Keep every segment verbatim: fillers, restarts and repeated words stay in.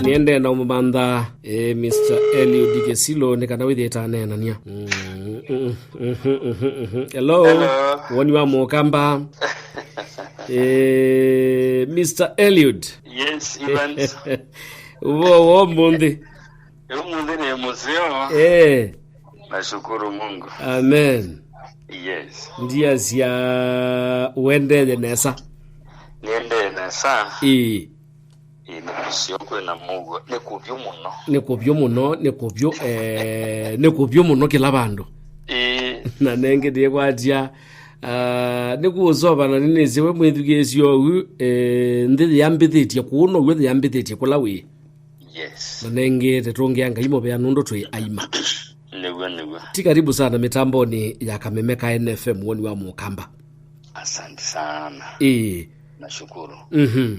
Nĩendee na ũmũmantha, eh, Mister Eliud Gesilo, nĩ kana wĩthĩe taneenania. Mm, mm, mm, mm, mm, mm. Hello. Hello. Woni wa Mũkamba. Eh, Mister Eliud. Yes, Evans. Ũvoo wa ũmũnthĩ? Ũmũnthĩ nĩ mũseo. Eh. Nashukuru Mungu. Amen. Yes. Ndiasya ũendee nesa? Nĩendee nesa. Ĩĩ. Ĩĩ, nĩ mũseo, kwĩna mũuo. Nĩ kũvyũ mũno. Nĩ kũvyũ mũno, nĩ kũvyũ, eh, nĩ kũvyũ mũno kĩla vandũ. Ĩĩ. Na nengĩ ndĩkwatya, ah, nĩ kũũsova na nĩnĩsĩ we mwĩthukĩĩsya ũu, eh, nthĩ yĩambĩthĩtye kũũ, now'o yĩambĩthĩtye kũla wĩ. Yes. Na nengĩ tũtũngĩa Ngai mũvea nũndũ twĩ aima. Nĩw'o, nĩw'o. Ti karibu sana mĩtambonĩ ya Kameme ka N F M, woni wa Mũkamba. Asante sana. Ĩĩ. Nashukuru. Mhm.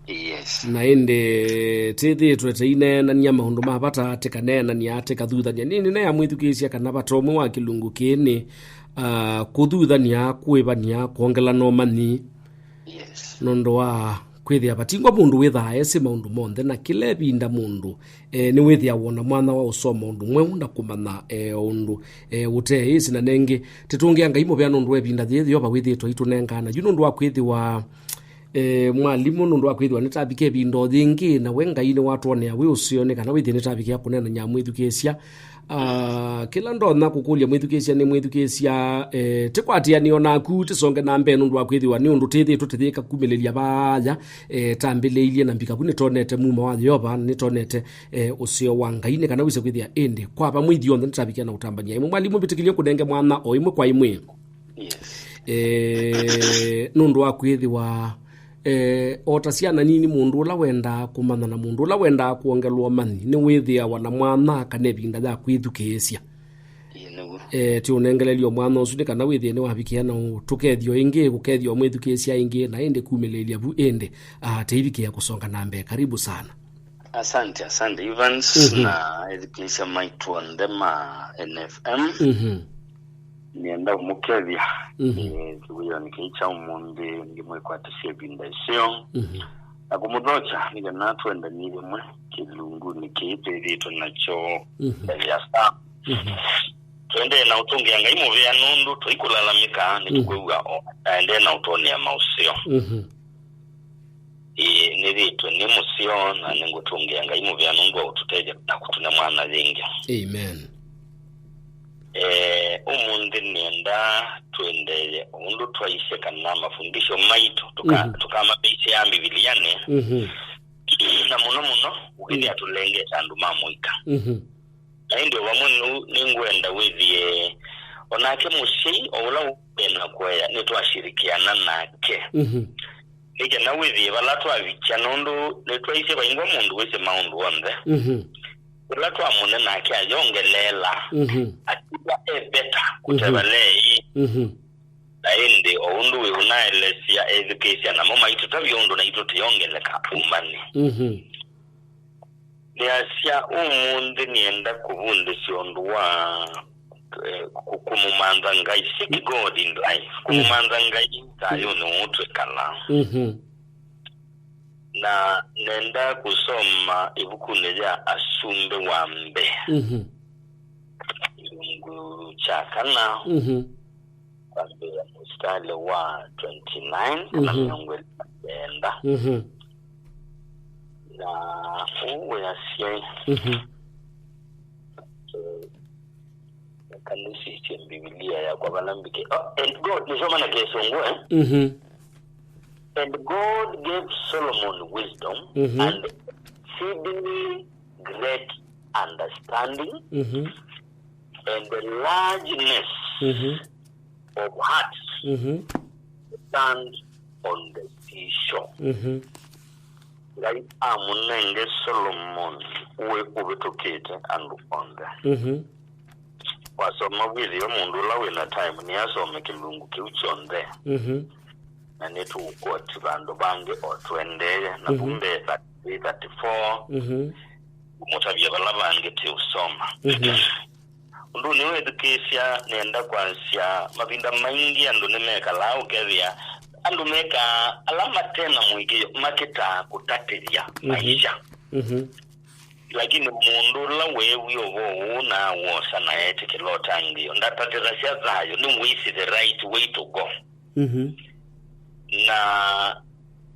Yes. Na ĩndĩ tĩthĩĩtwe tĩineenania maũndũ ma vata, tĩkaneenania, tĩkathuthania. Nĩ nĩneea mwĩthukĩĩsya kana vata ũmwe wa kĩlungu kĩĩ nĩ, ah, kũthuthania, kũĩvania, kwongela na ũmanyi. Yes. Nũndũ wa kwĩthĩa vatingwa mũndũ wĩthaa esĩ maũndũ monthe, na kĩla ĩvinda mũndũ, eh, nĩwĩthĩawa na mwanya wa ũsoma ũndũ mweũ na kũmanya, eh, ũndũ, eh, ũteĩsĩ. Na nengĩ, tĩtũngĩa Ngai mũvea nũndũ wa ĩvinda yĩĩ Yeova wĩthĩĩtwe aitũnengaa na yu nũndũ wa kwĩthĩwa, eh, mwalimũ, nũndũ wa kwĩthĩwa nĩtavika ĩvinda o yĩngĩ, na we Ngai nĩwatwonea wĩ ũseo nĩ kana wĩthĩe nĩtavikĩa kũneenany'a mwĩthukĩĩsya. Ah, kĩla ndonya kũkũlya mwĩthukĩĩsya nĩ mwĩthukĩĩsya, eh, tĩkwatĩanĩo naku, tĩsonge na mbee nũndũ wa kwĩthĩwa nĩ ũndũ tĩthĩĩtwe tũyĩka kumĩlĩlya vaya, eh, tambĩlĩilye na mbika vu nĩtonete mumo wa Yeova, nĩtonete, eh, ũseo wa Ngai, nĩ kana wĩse kwĩthĩa ĩndĩ kwa vamwe ithyonthe nĩtavikĩa na ũtambany'a. Ĩmwe mwalimũ mbĩtĩkĩlye kũnenge mwanya o ĩmwe kwa ĩmwe. Yes. Eh, nũndũ wa kwĩthĩwa, eh, o ta syana nini, mũndũ ũla wendaa kũmanya na mũndũ ũla wendaa kwongelwa ũmanyi nĩwĩthĩawa na mwanya kana ĩvinda ya kwĩthukĩĩsya. Ĩĩ, nĩw'o. Eh, tĩũnengelelyo mwanya ũsu nĩ kana wĩthĩe nĩwavikĩa na ũ-, tũkethyo ĩngĩ, kũkethyo mwĩthukĩĩsya ĩngĩ, na ĩndĩ kumĩlĩĩlya vu ĩndĩ, ah, tĩivikĩa kũsonga na mbee. Karibu sana. Asante, asante, Evans, mhm, na ethukĩĩsya maitũ onthe ma N F M. Mhm. Nĩenda ũmũkethya, mhm, eh, kĩwĩonĩ kĩĩ kya ũmũnthĩ, ngĩmwĩkwatĩsya ĩvinda ĩseo, mhm, na kũmũthokya nĩ kana twendanie ĩmwe kĩlungunĩ kĩĩ twĩthĩĩtwe nakyo, mhm, mbee ya saa. Mhm. Tũendee na ũtũngĩa Ngai mũvea nũndũ tũikũlalamĩka, nĩtũkwĩw'a o aendee na ũtwonea maũseo. Mhm. Ĩĩ, nĩthĩĩtwe nĩ mũseo, na nĩngũtũngĩa Ngai mũvea nũndũ wa ũtũtethya na kũtũne mwanya yĩngĩ. Amen. Eh, ũmũnthĩ nĩenda tũendee ũndũ twaisye kana mafundisho maitũ tũka-, mhm, tũkamavĩsya Mbivilianĩ. Mhm. Na mũno mũno, ũkĩthĩa, mm, tũlengete andũ ma mũika. Mhm. Na ĩndĩ o vamwe nũu, nĩngwenda wĩthĩe, o nake mũsyai, o ũla wĩ na kũea, nĩtwashirikiana nake. Mhm. Nĩ kana wĩthĩe vala twavikya, nũndũ nĩtwaisye vaingwa mũndũ wĩsĩ maũndũ onthe. Mhm. Ũla twamũne nake ayongeleela, mhm, atw'a e veta, mhm, kũteva leĩ. Mhm. Na ĩndĩ o ũndũ wĩ ũnaelesya ethukĩĩsya namo maitũtavya ũndũ naitũ tũyongeleka ũmanyi. Mhm. Nĩasya, ũmũnthĩ nĩenda kũvundĩsya ũndũ wa, eh, kũ-, kũmũmantha Ngai, seek God in life, kũmũmantha Ngai thayũnĩ ũũ twĩkalaa. Mhm. Na nenda kũsoma ĩvukunĩ ya Asumbĩ wa Mbee. Mhm. Kĩlungu kya kana. Mhm. Kwambĩĩa mũsitalĩ wa twenty-nine kana, mhm, mĩongo ĩlĩ na kenda. Mhm. Na ũu wĩasya, mhm, eh, eka nĩsisye Mbivilia yakwa vala mbikĩ. Oh, and God, nĩsoma na Kĩsũngũ, eh? Mhm. And God gave Solomon wisdom, mhm, and exceedingly great understanding, mhm, and the largeness, mhm, of hearts, mhm, to stand on the seashore. Mhm. Ngai amũnenge Solomon ũĩ ũvĩtũkĩte andũ onthe. Mhm. Wasoma wĩthĩe mũndũ ũla wĩ na time nĩasome kĩlungu kĩu kyonthe. Mhm. Na nĩtũũkoti vandũ vangĩ o tũendee, na, mhm, vu mbee thirty-three, thirty-four, mhm, ngũmũtavya vala vangĩ tĩũsoma. Mhm. Ũndũ nĩ wethukĩĩsya, nĩenda kwasya, mavinda maingĩ andũ nĩmekalaa ũkethĩa andũ mekaa ala mate na mũĩkĩĩo makĩtaa kũtatĩthya, mhm, maisha. Mhm. Lakini mũndũ ũla weewie ũvoo ũũ na awosa na etĩkĩla ũtangĩĩo, ndatatĩthasya thayũ, nĩwĩsĩ the right way to go. Mhm. Na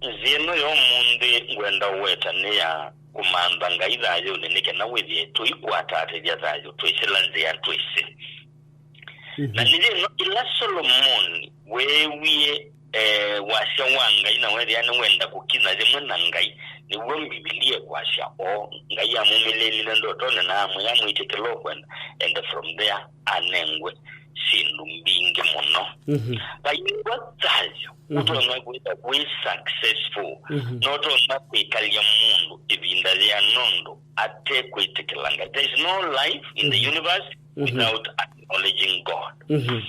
nzĩa ĩno ya ũmũnthĩ ngwenda ũweta nĩ ya kũmantha Ngai thayũnĩ, nĩ kana wĩthĩe tũikwatatĩthya thayũ twĩsĩla nzĩa twĩsĩ. Mhm. Na nĩ yĩno ĩla Solomoni weewie, eh, wasya wa Ngai, na weethĩa nĩwenda kũkinya yĩmwe na Ngai, nĩw'o Mbivilia ĩkwasya, o Ngai amumĩlĩĩlile ndotonĩ na amwĩa amwĩtĩkĩla ũkwenda, and from there anengwe syĩndũ mbingĩ mũno. Mhm. Vaingwa thayũ, mhm, ũtonya kwĩtha wĩ successful, mhm, na ũtonya kwĩkalya mũndũ ĩvinda yĩana ũndũ ate kwĩtĩkĩla Ngai. There is no life in the, mhm, universe, mhm, without acknowledging God. Mhm.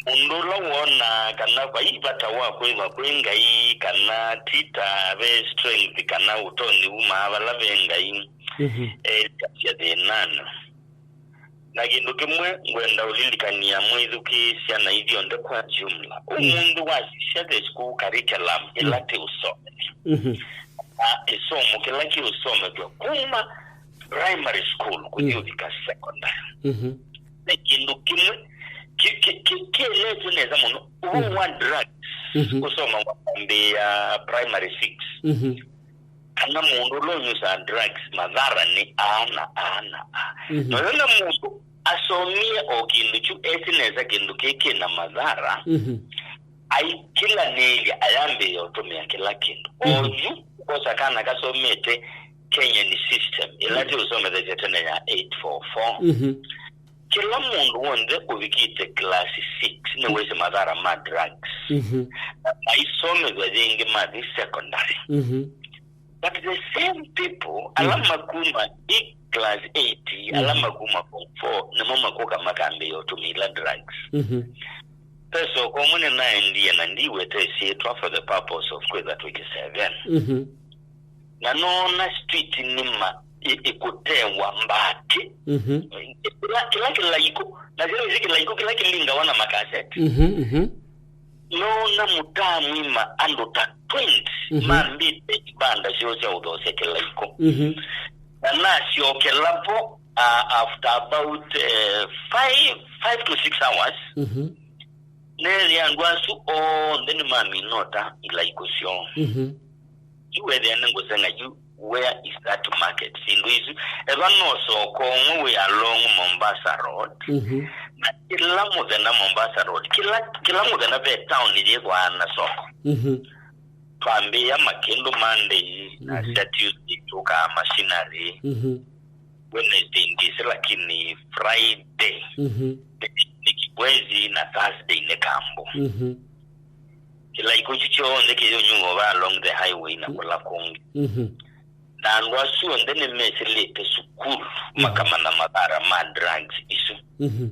Mũndũ ũla wonaa kana vai vata wa kwĩthwa kwĩ Ngai, kana ti ta ve strength, kana ũtonyi umaa vala ve Ngai, mhm, elikasya thĩnanĩ. Na kĩndũ kĩmwe ngwenda ũlilikany'a mwĩthukĩĩsya na ithyonthe kwa jumla. Mm. Ũmũnthĩ wasisya the school curriculum ĩla, mm, tĩũsomethya. Mhm. Na ĩsomo kĩla kĩũsomethw'a kuma primary school kũthi, mm, ũvika secondary. Mhm. Ve kĩndũ kĩmwe kĩ-, kĩ-, kĩ-, kĩeleetw'e nesa mũno. Ũvoo, mhm, wa drugs, mhm, ũsomawa kwambĩĩa primary six. Mhm. Kana mũndũ ũla ũnyusaa drugs, mathara nĩ aa na aa na aa. Mhm. Na yĩla mũndũ asomie o kĩndũ kyu, esĩ nesa kĩndũ kĩĩ kĩ na mathara, mhm, aikĩlanĩĩlya ayambĩĩa ũtũmĩa kĩla kĩndũ. O, mhm, yu ũkosa kana kasomete Kenyan system, ĩla, mhm, tĩũsomethasya tene ya eight four four. Mhm. Kĩla mũndũ w'onthe ũvikĩte class six nĩwĩsĩ mathara ma drugs. Mhm. Na maisomethw'a yĩngĩ mathi secondary. Mhm. But the same people ala, mhm, makuma i class eight, ala, mhm, makuma form four, nĩmo makũka makambĩĩa ũtũmĩĩla drugs. Mhm. Ve soko ũmwe nĩnaendie na ndiweta ĩsyĩtwa for the purpose of kwĩtha twĩkĩseve. Mhm. Na noona street nĩma ĩ-, ĩkũtewa mbatĩ. Mhm. Kĩla, kĩla kĩlaikũ, na kĩla ĩsĩ kĩlaikũ kĩla kĩlingawa na makaseti. Mhm, mhm. Noona mũtaa mwima andũ ta twenty, mhm, mambĩte ibanda syoo sya ũthoosya kĩlaikũ. Mhm. Na nasyokela vo, uh, after about, uh, five, five to six hours, mhm, neethĩa andũ asu onthe nĩmamina ũta ilaikũ syoo. Mhm. Yu weethĩa nĩngũseng'a yu, where is that market? Syĩndũ isu, ethwa no soko ũmwe wĩ along Mombasa Road, mhm, na kĩla mũthenya Mombasa Road, kĩla, kĩla mũthenya ve town yĩthwaa na soko. Mhm. Twambĩĩa makĩndũ Monday, na, mhm, sya Tuesday tũkaa machinery. Mhm. Wednesday ndĩsĩ, lakini Friday, mhm, nĩ, nĩ kĩkwezi, na Thursday nĩ kambo. Mhm. Kĩlaikũ kyu kyonthe kĩyũnyuva va along the highway na, mm, kũla kũngĩ. Mhm. Na andũ asu onthe nĩmesĩlĩte sukulu, mhm, makamanya mathara ma drugs isu. Mhm.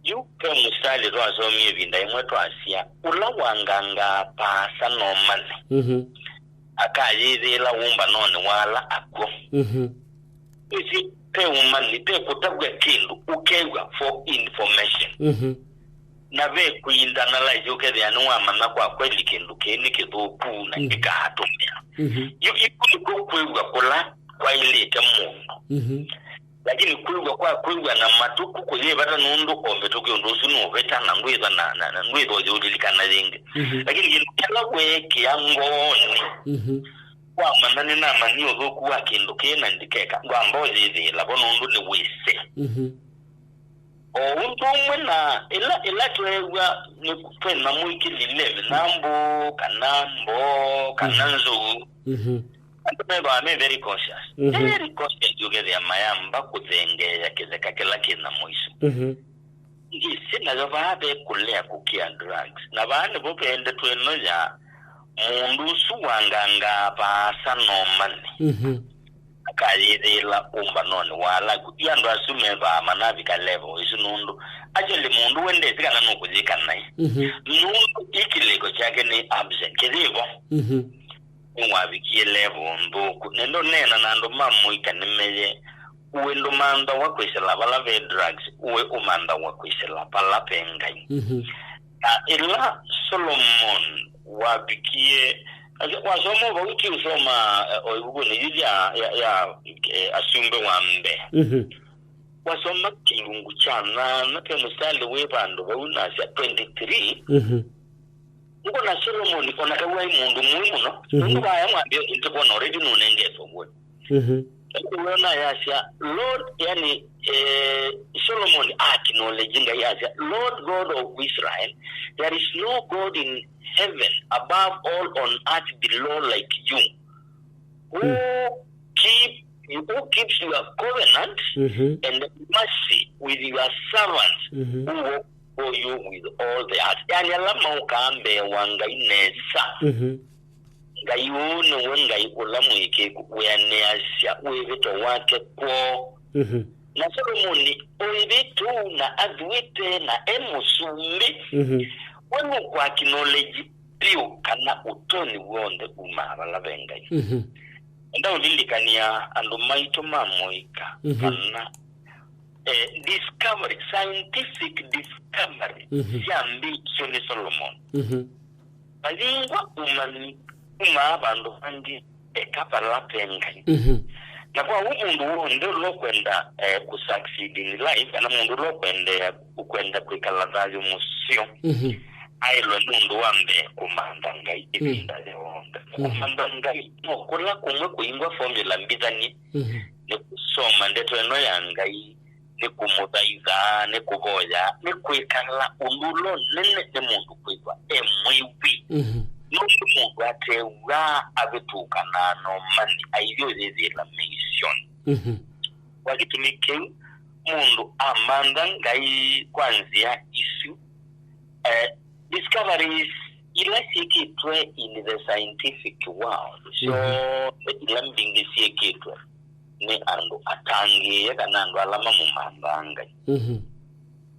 Yu ve mũsitalĩ twasomie ĩvinda yĩmwe twasya, ũla wangangaa paasa no mane, mhm, akayĩthĩĩla wũmbanonĩ wa ala akw'ũ. Mhm. Ĩsĩ ve ũmanyi, ve kũtavw'a kĩndũ, ũkew'a for information. Mhm. Na ve kwĩintanalyze ũkethĩa nĩwamanya kwa kweli kĩndũ kĩĩ nĩ kĩthũku na, mhm, ndikaatũmĩa. Mhm. Yu, yu nĩkw'o kwĩw'a kũla kwaĩlĩte mũndũ. Mhm. Lakini kwĩw'a kwa kwĩw'a na matũ kũyĩ vata nũndũ o mĩtũkĩ ũndũ ũsu nũũvĩta na ndwĩthwa na, na, na ndwĩthwa ũyĩũlilikana yĩngĩ. Mhm. Lakini kĩndũ kĩla weekĩa ngoonĩ, mhm, wamanya nĩnamanyie ũthũku wa kĩndũ kĩĩ na ndikeka, ndwamba ũyĩthĩĩla vo nũndũ nĩwĩsĩ. Mhm. O ũndũ ũmwe na ĩla, ĩla tweew'a nĩ twĩ na mũikĩlile mĩnyambũ kana mboo kana, mhm, nzou, mhm, andũ methĩawa me very cautious. Mhm. Very cautious, ũkethĩa mayamba kũthengeea kĩtheka kĩla kĩ nyamũ isu. Mhm. Ngĩsĩ nayo vaa ve kũlea kũkĩa drugs. Na vaa nĩvo ve ndeto ĩno ya mũndũ ũsu wangangaa vaasa no mane. Mhm. Akayĩthĩĩla ũmbanonĩ wa ala akw'ũ. Yu andũ asu mevaa manavika level ĩsu nũndũ actually mũndũ we ndesĩ kana nũkũyĩka naĩ. Mhm. Nũndũ ĩ kĩlĩko kyake nĩ absent. Kĩyĩvo. Mhm. Nĩwavikie level nthũku. Nendo neena na andũ ma mũika nĩmeye, ũĩ ndũmanthawa kwĩsĩla vala ve drugs, ũĩ ũmanthawa kwĩsĩla vala ve Ngai. Mhm. Na ĩla Solomon wavikie Ati, wasoma vau ti ũsoma, eh, o ĩvukunĩ yĩu ya, ya, ya, eh, Asumbĩ wa Mbee. Mhm. Wasoma kĩlungu kya nyanya, ve mũsitalĩ wĩ vandũ vau nasya twenty-three. Mhm. Nĩkwona Solomoni, o nake waĩ mũndũ mũĩ mũno. Mhm. Nũndũ vaya mwambĩe nĩtũkwona already nũnengetwe ũw'o. Mhm. Ĩndĩ we ona yasya, Lord, yani, eh, Solomon acknowledge Ngai, yasya, "Lord God of Israel, there is no God in heaven above all on earth below like you, who Mm. keep, who keeps your covenant Mhm. and mercy with your servants Mhm. who walk before you with all the heart." Yani, ala maũkaa mbee wa Ngai nesa. Mhm. Ngai ũũ nĩwe Ngai ũla mũĩkĩĩku, wĩanĩasya wĩvĩto wake kwoo. Mhm. Na Solomoni ũĩvĩte ũu na athuĩte na e mũsumbĩ, Mhm. we nũkũakinoleji vyũ kana ũtonyi w'onthe umaa vala ve Ngai. Mhm. Enda ũlilikany'a andũ maitũ ma mũika Mhm. kana, eh, discovery, scientific discovery Mhm. syambĩtw'e nĩ Solomoni. Mhm. Vayingwa ũmanyi kuma vandũ vangĩ eka vala ve Ngai. Mhm. Na kwa ũu mũndũ w'onthe ũla ũkwenda, eh, kũsucceed in life, kana mũndũ ũla ũkwendea, ũkwenda kwĩkala thayũ mũseo, Mhm. aĩlwe nĩ ũndũ wa mbee kũmantha Ngai Mm. ĩvinda yonthe. Mhm. Kũmantha Ngai no kũla kũmwe kũingwa formula mbithanie, Mhm. nĩ kũsoma ndeto ĩno ya Ngai, nĩ kũmũthaitha, nĩ kũvoya, nĩ kwĩkala ũndũ ũla ũnene nĩ mũndũ kwĩthwa e mwĩwi. Mhm. Nũndũ mũndũ atew'aa avĩtũkanaa na ũmanyi, aithi ũyĩthĩĩla mĩisyonĩ. Mhm. Kwa kĩtumi kĩu, mũndũ amantha Ngai kwa nzĩa isu, eh, discoveries ila syĩkĩtwe in the scientific world, Mhm. syonthe ila mbingĩ syĩkĩtwe nĩ andũ atangĩĩe kana andũ ala mamũmanthaa Ngai. Mhm.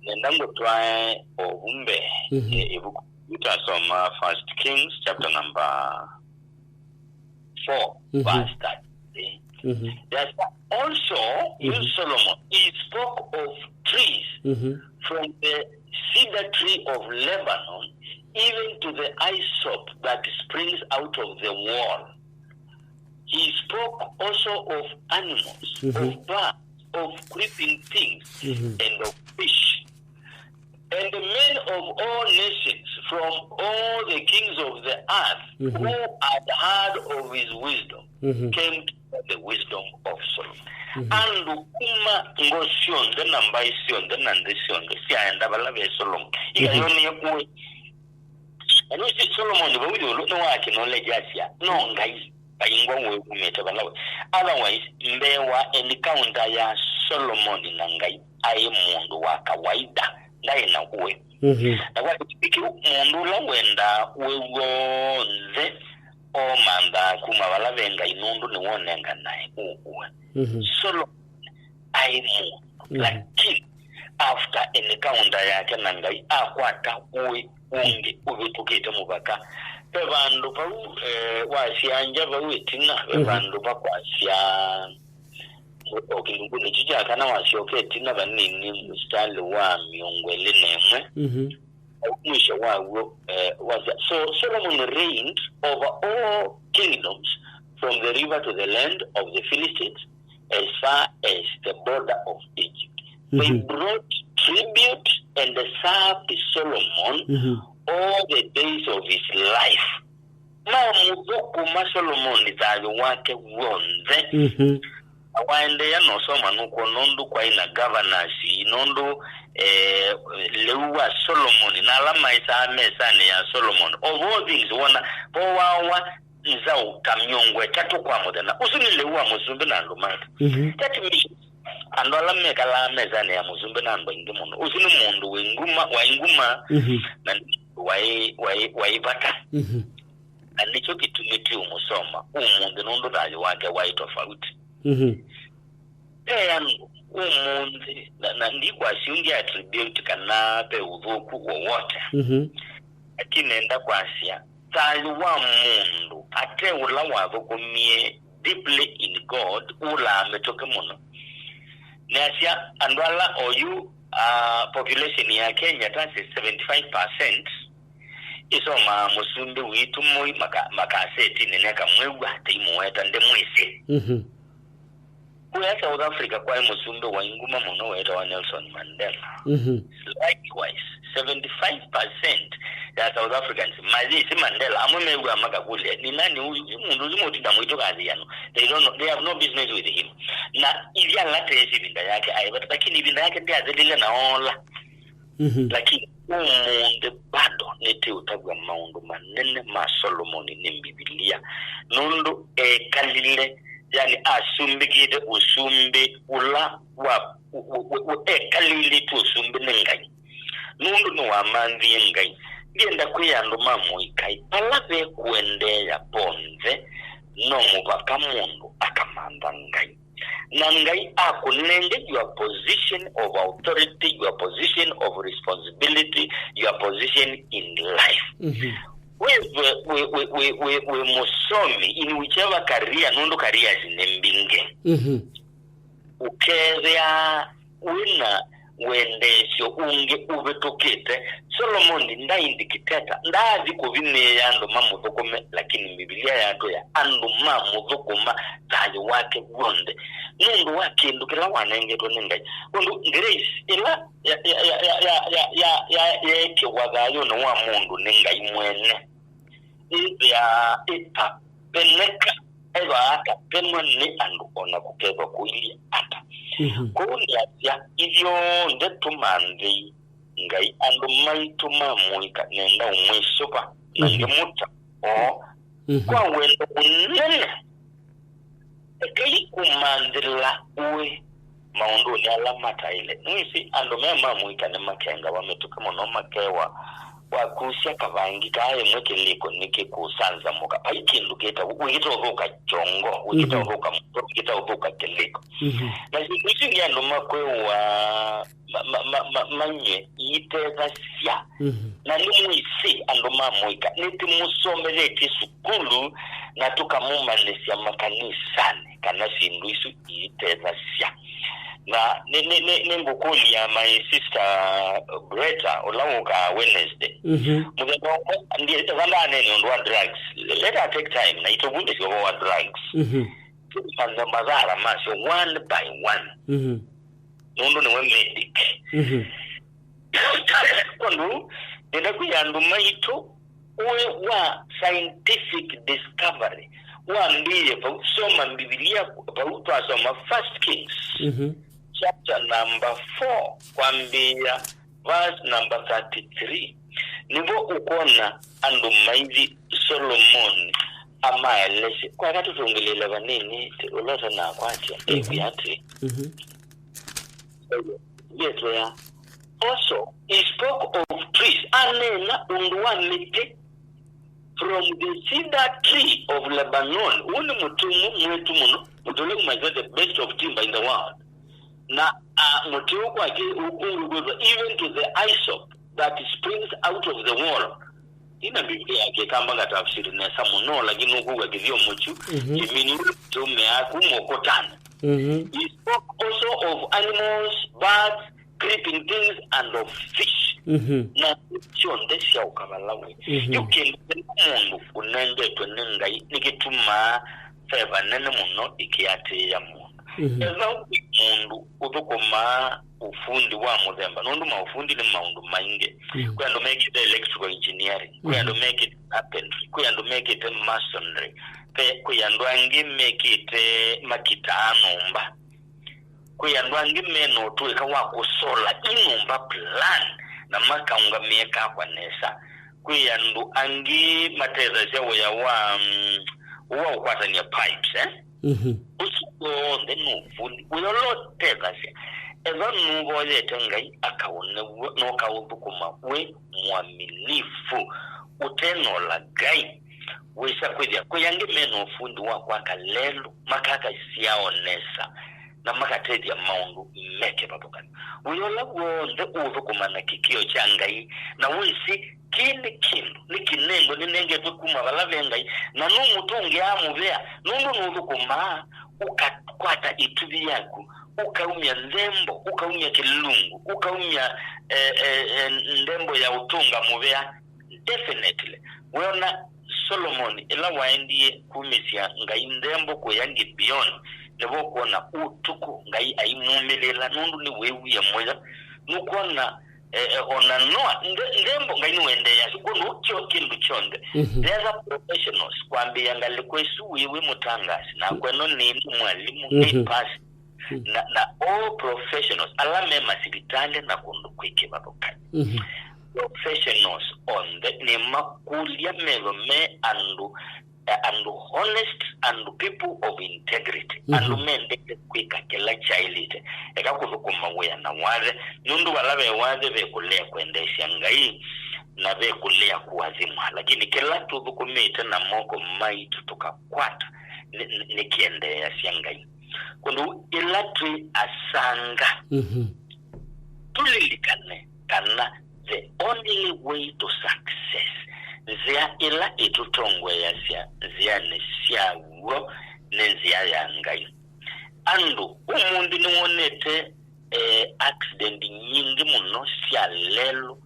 Nenda ngũtwae ovu mbee, Mhm. eh, ĩvuku yu twasoma First Kings chapter number four, Mhm. verse thirty-three. Mhm. There's also, you Mhm. Solomon, he spoke of trees Mhm. from the cedar tree of Lebanon, even to the hyssop that springs out of the wall. He spoke also of animals, Mhm. of birds, of creeping things, Mhm. and of fish. And men of all nations, from all the kings of the earth, Mhm. who had heard of his wisdom, Mhm. came to know the wisdom of Solomon. Mhm. Andũ kuma ngo syonthe na mbaĩ syonthe na nthĩ syonthe syaenda vala ve Solomon. Mhm. Ikayonie kũĩ. Na nĩsĩ Solomon vau ĩũlũ nĩwakinoleja asya, no Ngai vaingwa ũĩ kumĩte vala we. Otherwise, mbee wa encounter ya Solomon na Ngai, aĩ mũndũ wa kawaida, ndaĩ na ũĩ. Mhm. Na kwa kĩtumi kĩu, mũndũ ũla wendaa ũĩ w'onthe omanthaa kuma vala ve Ngai, nũndũ nĩwonenganae ũĩ. Mhm. Solomon aĩ mũndũ, Mhm. lakini after encounter yake na Ngai, akwata ũĩ ũngĩ ũvĩtũkĩte mũvaka. Ve vandũ vau, eh, wasya nja vau ĩtina, ve Mhm. vandũ vakwasya, o kĩlungunĩ kyu kya kana wasyoka ĩtina vanini, mũsitalĩ wa mĩongo ĩlĩ na ĩmwe, Mhm. mwisho waw'o, eh, wasya, "So Solomon reigned over all kingdoms from the river to the land of the Philistines, as far as the border of Egypt. They Mhm. brought tribute and served Solomon Mhm. all the days of his life." Mamũthũkũma Solomoni thayũ wake w'onthe. Mhm. Na waendeea na ũsoma nũkwona ũndũ kwaĩ na governors, nũndũ, eh, lĩu wa Solomoni na ala maĩsaa mesanĩ ya Solomoni. Of all things, wona, vowawa nzaũ ta mĩongo ĩtatũ kwa mũthenya. Ũsu nĩ lĩu wa mũsumbĩ na andũ make. Mhm. That means, andũ ala mekalaa mesanĩ ya mũsumbĩ na andũ aingĩ mũno. Ũsu nĩ mũndũ wĩ nguma, waĩ nguma, Mhm. na nĩ mũndũ waĩ, waĩ, waĩ vata. Mhm. Na nĩkyo kĩtumi tũũmũsoma ũmũnthĩ, nũndũ thayũ wake waĩ tofauti. Mhm. Ve andũ ũmũnthĩ, na, na ndikwasya ũngĩ attribute kana ve ũthũku wowote. Mhm. Lakini nenda kwasya, thayũ wa mũndũ ate ũla wathũkũmie deeply in God ũlaa mĩtũkĩ mũno. Nĩasya andũ ala oyu, ah, population ya Kenya ta seventy-five percent, Ĩsomaa mũsumbĩ witũ mũi maka-, makasetinĩ, nĩkamwĩw'a, tĩimũweta, ndĩmwĩsĩ. Mhm. Kũya South Africa kwaĩ mũsumbĩ waĩ nguma mũno weetawa Nelson Mandela. Mhm. Likewise, seventy-five percent ya South Africans mayĩsĩ Mandela. Amwe mew'aa makakũlya, "Nĩ nani ũyu? Yu mũndũ ũsu mũtinda mũitũ kathiano." They don't know, they have no business with him. Na ithyĩ ala teesĩ ĩvinda yake aĩvata, lakini ĩvinda yake ndyathĩlile na oola. Mhm. Lakini ũmũnthĩ bado nĩtĩũtavw'a maũndũ manene ma Solomoni nĩ Mbivilia, nũndũ ekalile, yani, asumbĩkĩte ũsumbĩ ũla wa, u-, u-, u-, u-, ekalĩlĩtw'e ũsumbĩ nĩ Ngai, nũndũ nĩwamanthie Ngai. Ngenda kwĩa andũ ma mũikaĩ, vala ve kũendeea vonthe, no mũvaka mũndũ akamantha Ngai. Na Ngai akũnenge your position of authority, your position of responsibility, your position in life. Mhm. Wĩ, wĩ, wĩ mũsomi in whichever career, nũndũ careers nĩ mbingĩ. Mhm. Ũkethĩa wĩna wendeesyo ũngĩ ũvĩtũkĩte. Solomoni ndaĩ ndikiteta, ndaathi kũvinyĩĩa andũ mamũthũkũme, lakini Mbivilia yatwĩa andũ mamũthũkũma thayũ wake w'onthe nũndũ wa kĩndũ kĩla wanengetwe nĩ Ngai. Ũndũ grace ĩla ya, ya, ya, ya, ya, ya, ya, yeekĩwa thayũnĩ wa mũndũ nĩ Ngai mwene, ĩthĩaa ĩtapeneka, ethĩwa atapenwa nĩ andũ o na kũkethwa kũilyĩ ata. Mhm. Kwoou nĩasya, ithyonthe tũmanthei Ngai, andũ maitũ ma mũika, nenda ũmwĩsũva na Mhm. ngĩmũta o Mhm. kwa wendo mũnene. Ekai kũmanthĩla ũĩ maũndũnĩ ala mataĩle. Nĩwĩsĩ andũ me ma mũika nĩmakengawa mĩtũkĩ mũno, makewa wakusya kavangi kaa ĩmwe kĩlĩko nĩkĩkũsanzamũka. Vai kĩndũ kĩta-, wĩkĩta ũthũka kyongo, wĩkĩta Mhm. ũthũka mũtwe, wĩkĩta ũthũka kĩlĩko. Mhm. Na syĩndũ isu ingĩ andũ makwĩwa ma-, ma-, ma-, ma-, manywe iitethasya. Mhm. Na nĩmwĩsĩ andũ ma mũika, nĩtũmũsomethetye sukulu na tũkamũmanyĩsya makanisanĩ kana syĩndũ isu iitethasya. Na nĩ, nĩ, nĩ, nĩngũkũlya my sister Greta, ũla wũkaa Wednesday. Mhm. Mũthenya ũmwe, ndi-, ĩvandanene ũndũ wa drugs. Let her take time, na itũvundĩsya ũvoo wa drugs. Mhm. Tũmanye mathara masyo one by one. Mhm. Nũndũ nĩwe medic. Mhm. Kwondũ, nenda kwĩa andũ maitũ, ũĩ wa scientific discovery wambĩĩe vau. Soma Mbivilia vau, twasoma First Kings, Mhm. chapter number four, kwambĩĩa verse number thirty-three. Nĩvo ũkwona andũ maithi Solomoni amaelesye. Kwaka tũtũngĩlĩle vanini, ũla ũtanakwatya, Mhm. ĩw'e atĩ, Mhm. Yes, yeah. Also, he spoke of trees. Aneena ũndũ wa mĩtĩ. From the cedar tree of Lebanon. Ũũ nĩ mũtĩ ũmwe mwĩtu mũno. Mũtĩ ũla ũmaitha the best of timber in the world. Na, uh, mũtĩ ũũ kwake ũkũngũ kwĩthwa even to the hyssop that springs out of the wall. Ina Biblia ya Kĩkamba ngatafsiri nesa mũno, lakini ũkũw'a kĩthyomo kyu, Mhm. kĩmini tũmea kuma ũkũtanĩ. Mhm. He spoke also of animals, birds, creeping things, and of fish. Mhm. Na syonthe syaũka vala wĩ. Mhm. Yu kĩndũ kĩla mũndũ ũnengetwe nĩ Ngai nĩkĩtumaa veva nene mũno ĩkĩatĩĩa mũndũ. Mhm. Ethĩwa wĩ mũndũ ũthũkũmaa ũfundi wa mũthemba, nũndũ maũfundi nĩ maũndũ maingĩ. Mhm. Kwĩ andũ mekĩte electrical engineering, kwĩ andũ Mhm. mekĩte carpentry, kwĩ andũ mekĩte masonry, pe-, kwĩ andũ angĩ mekĩte makitaa nyũmba. Kwĩ andũ angĩ me na ũtũĩka wa kũsola i nyũmba plan na makaũngamĩa ĩkakwa nesa. Kwĩ andũ angĩ matethasya wĩa wa, mm, wa ũkwatany'a pipes, eh? Mhm. Ũsu w'onthe nĩ ũvundi. Wĩa ũla ũtethasya. Ethĩwa nũvoyete Ngai akaũne w'o, na ũkaũthũkũma wĩ mwaminifu, ũte na ũlaghai, wĩsa kwĩthĩa kwĩ angĩ me na ũvundi wa kwaka lelũ, makaka syao nesa, na makatethya maũndũ me kĩvathũkany'o. Wĩa ũla w'onthe ũũthũkũma na kĩkĩo kya Ngai, na wĩsĩ kĩĩ nĩ kĩndũ, nĩ kĩnengo nĩnengetwe kuma vala ve Ngai, na nũmũtũngĩaa mũvea, nũndũ nũthũkũmaa, ũkakwata ĩtuvi yaku, ũkaumya nthembo, ũkaumya kĩlungu, ũkaumya, eh, eh, eh, nthembo ya ũtũnga mũvea, Definitely. Weona Solomon ĩla waendie kumĩsya Ngai nthembo kũya Gibeoni, nĩvo ũkwona ũtukũ Ngai aimumĩlĩla, nũndũ nĩweewie mũyo. Nũkwona, eh, eh, ona Noa, nde-, nthembo Ngai nĩwendeeasya kwondũ kyo kĩndũ kyonthe. Mhm. There's a professionals, kwambĩĩa ngalĩko ĩsu wĩ, wĩ mũtangaasi, nakwa ĩno nĩ, nĩ mwalimũ, nĩ Mhm. pasi, na, na all professionals, ala me masivitalĩ na kũndũ kwĩ kĩvathũkany'o. Mhm. Professionals onthe nĩmakũlya methwe me andũ, eh, andũ honest, andũ people of integrity, Mhm. andũ mendete kwĩka kĩla kyaĩlĩte, eka kũthũkũma wĩa na wathe, nũndũ vala ve wathe ve kũlea kwendeesya Ngai, na ve kũlea kũathimwa. Lakini kĩla tũthũkũmĩte na moko maitũ tũkakwata nĩ, nĩ, nĩkĩendeeasya Ngai. Kũndũ ĩla twĩ asanga, Mhm. tũlilikane kana the only way to success, nzĩa ĩla ĩtũtongoeasya nzĩanĩ sya w'o nĩ nzĩa ya Ngai. Andũ, ũmũnthĩ nĩwonete, eh, accident nyingĩ mũno sya lelũ,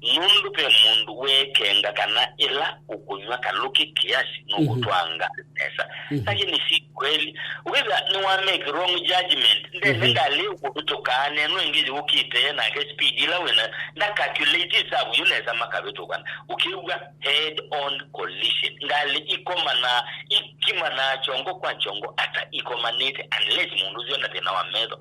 nũndũ ve mũndũ weekenga kana ĩla ũkũnyw'a kalũkĩ kĩasi nũkũtwaa ngalĩ nesa. Mhm. Lakini si kweli. Ũkĩthĩa nĩwa make wrong judgment, ndene Mhm. ngalĩ ũkũvĩtũka, neno ĩngĩ yũkĩte, nake speed ĩla wĩna, nda calculate ĩsavu yu nesa makavĩtũkana. Ũkĩw'a head on collision. Ngalĩ ikomanaa, ikimanaa kyongo kwa kyongo ata ikomanĩte, unless mũndũ ũsu ena thĩna wa metho.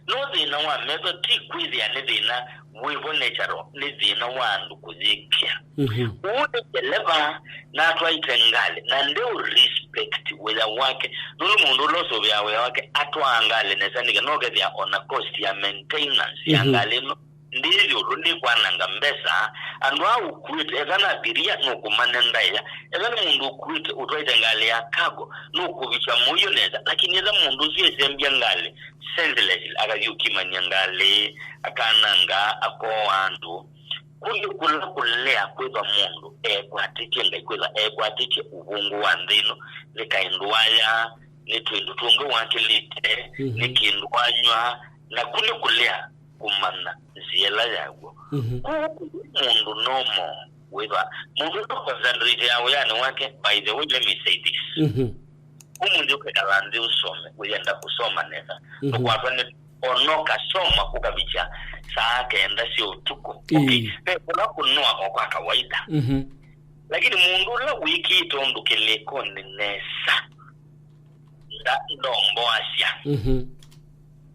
No thĩna wa metho ti kwĩthĩa nĩ thĩna wĩvo natural, nĩ thĩna wa andũ kũyĩkĩa. Mhm. Ũu nĩ ndeleva natwaĩte ngalĩ, na ndeũ respect wĩa wake, nũndũ mũndũ ũla ũsũvĩaa wĩa wake atwaa ngalĩ nesa nĩkĩ, no kethĩa ona cost ya maintenance ya Mhm. ngalĩ ĩno ndĩ ĩũlũ, ndĩkwananga mbesa. Andũ aa ũkuĩte, ethwa nĩ abiria, nũkũmane ndaĩa. Ethwa nĩ mũndũ ũkuĩte, ũtwaĩte ngalĩ ya cargo, nũkũvikya mũio nesa. Lakini ethwa mũndũ ũsu esembya ngalĩ senselessly, akathi ũkimany'a ngalĩ, akananga, akooa andũ. Kũu nĩ kũla kũlea kwĩthwa mũndũ ekwatĩtye Ngai, kwĩthwa ekwatĩtye ũvũngũ wa nthĩ ĩno, nĩ kaĩ ndwaya, nĩ twĩndũ tũngĩ wakĩlĩte, Mhm. nĩ kĩndũ wanyw'a, na kũu nĩ kũlea kũmanya nzĩa ĩla yaw'o. Mhm. Kwoou mũndũ normal wĩthwa, mũndũ no concentrate ya wĩanĩ wake, by the way, let me say this. Mhm. Ũmũnthĩ ũkekala nthĩ ũsome, wĩenda kũsoma nesa. Mhm. Ndũkwatwa nĩ ona ũkasoma ũkavikya saa kenda sya ũtukũ. Ĩĩ. Okay, ve kũla kũnoa o kwa kawaida. Mhm. Lakini mũndũ ũla wĩkĩĩte ũndũ kĩlĩkonĩ nesa, nda-, ndomboasya. Mhm.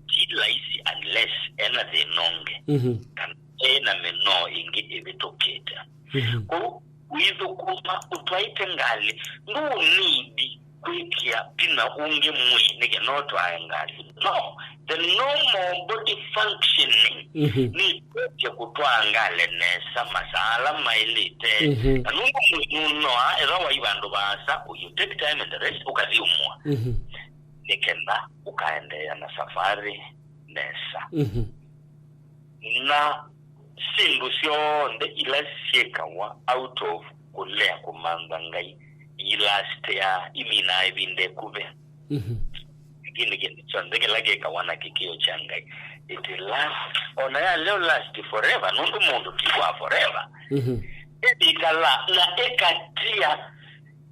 Ti laisi unless ena thĩna ũngĩ, Mhm. kana ena mĩnoo ĩngĩ ĩvĩtũkĩte. Mhm. Kwoou wĩthũkũma ũtwaĩte ngalĩ, ndũnĩndi kwĩkĩa vinya ũngĩ mwĩĩ nĩkĩ no ũtwae ngalĩ. No, the normal body functioning Mhm. nĩ ĩtwetye kũtwaa ngalĩ nesa masaa ala maĩlĩte. Mhm. Na nũndũ mwĩĩ nũnoaa, ethwa wai vandũ vaasa, you take time and rest, ũkathi ũmũa. Mhm. Nĩ kenda ũkaendeea na safari nesa. Mhm. Na syĩndũ syonthe ila syĩkawa out of kũlea kũmantha Ngai, ilastea, iminaa ĩvinda ĩkuvĩ. Mhm. Lakini kĩndũ kyonthe kĩla kĩkawa na kĩkĩo kya Ngai, it last. Ona ya leo last forever, nũndũ mũndũ ti wa forever. Mhm. Ĩkala na ĩkatia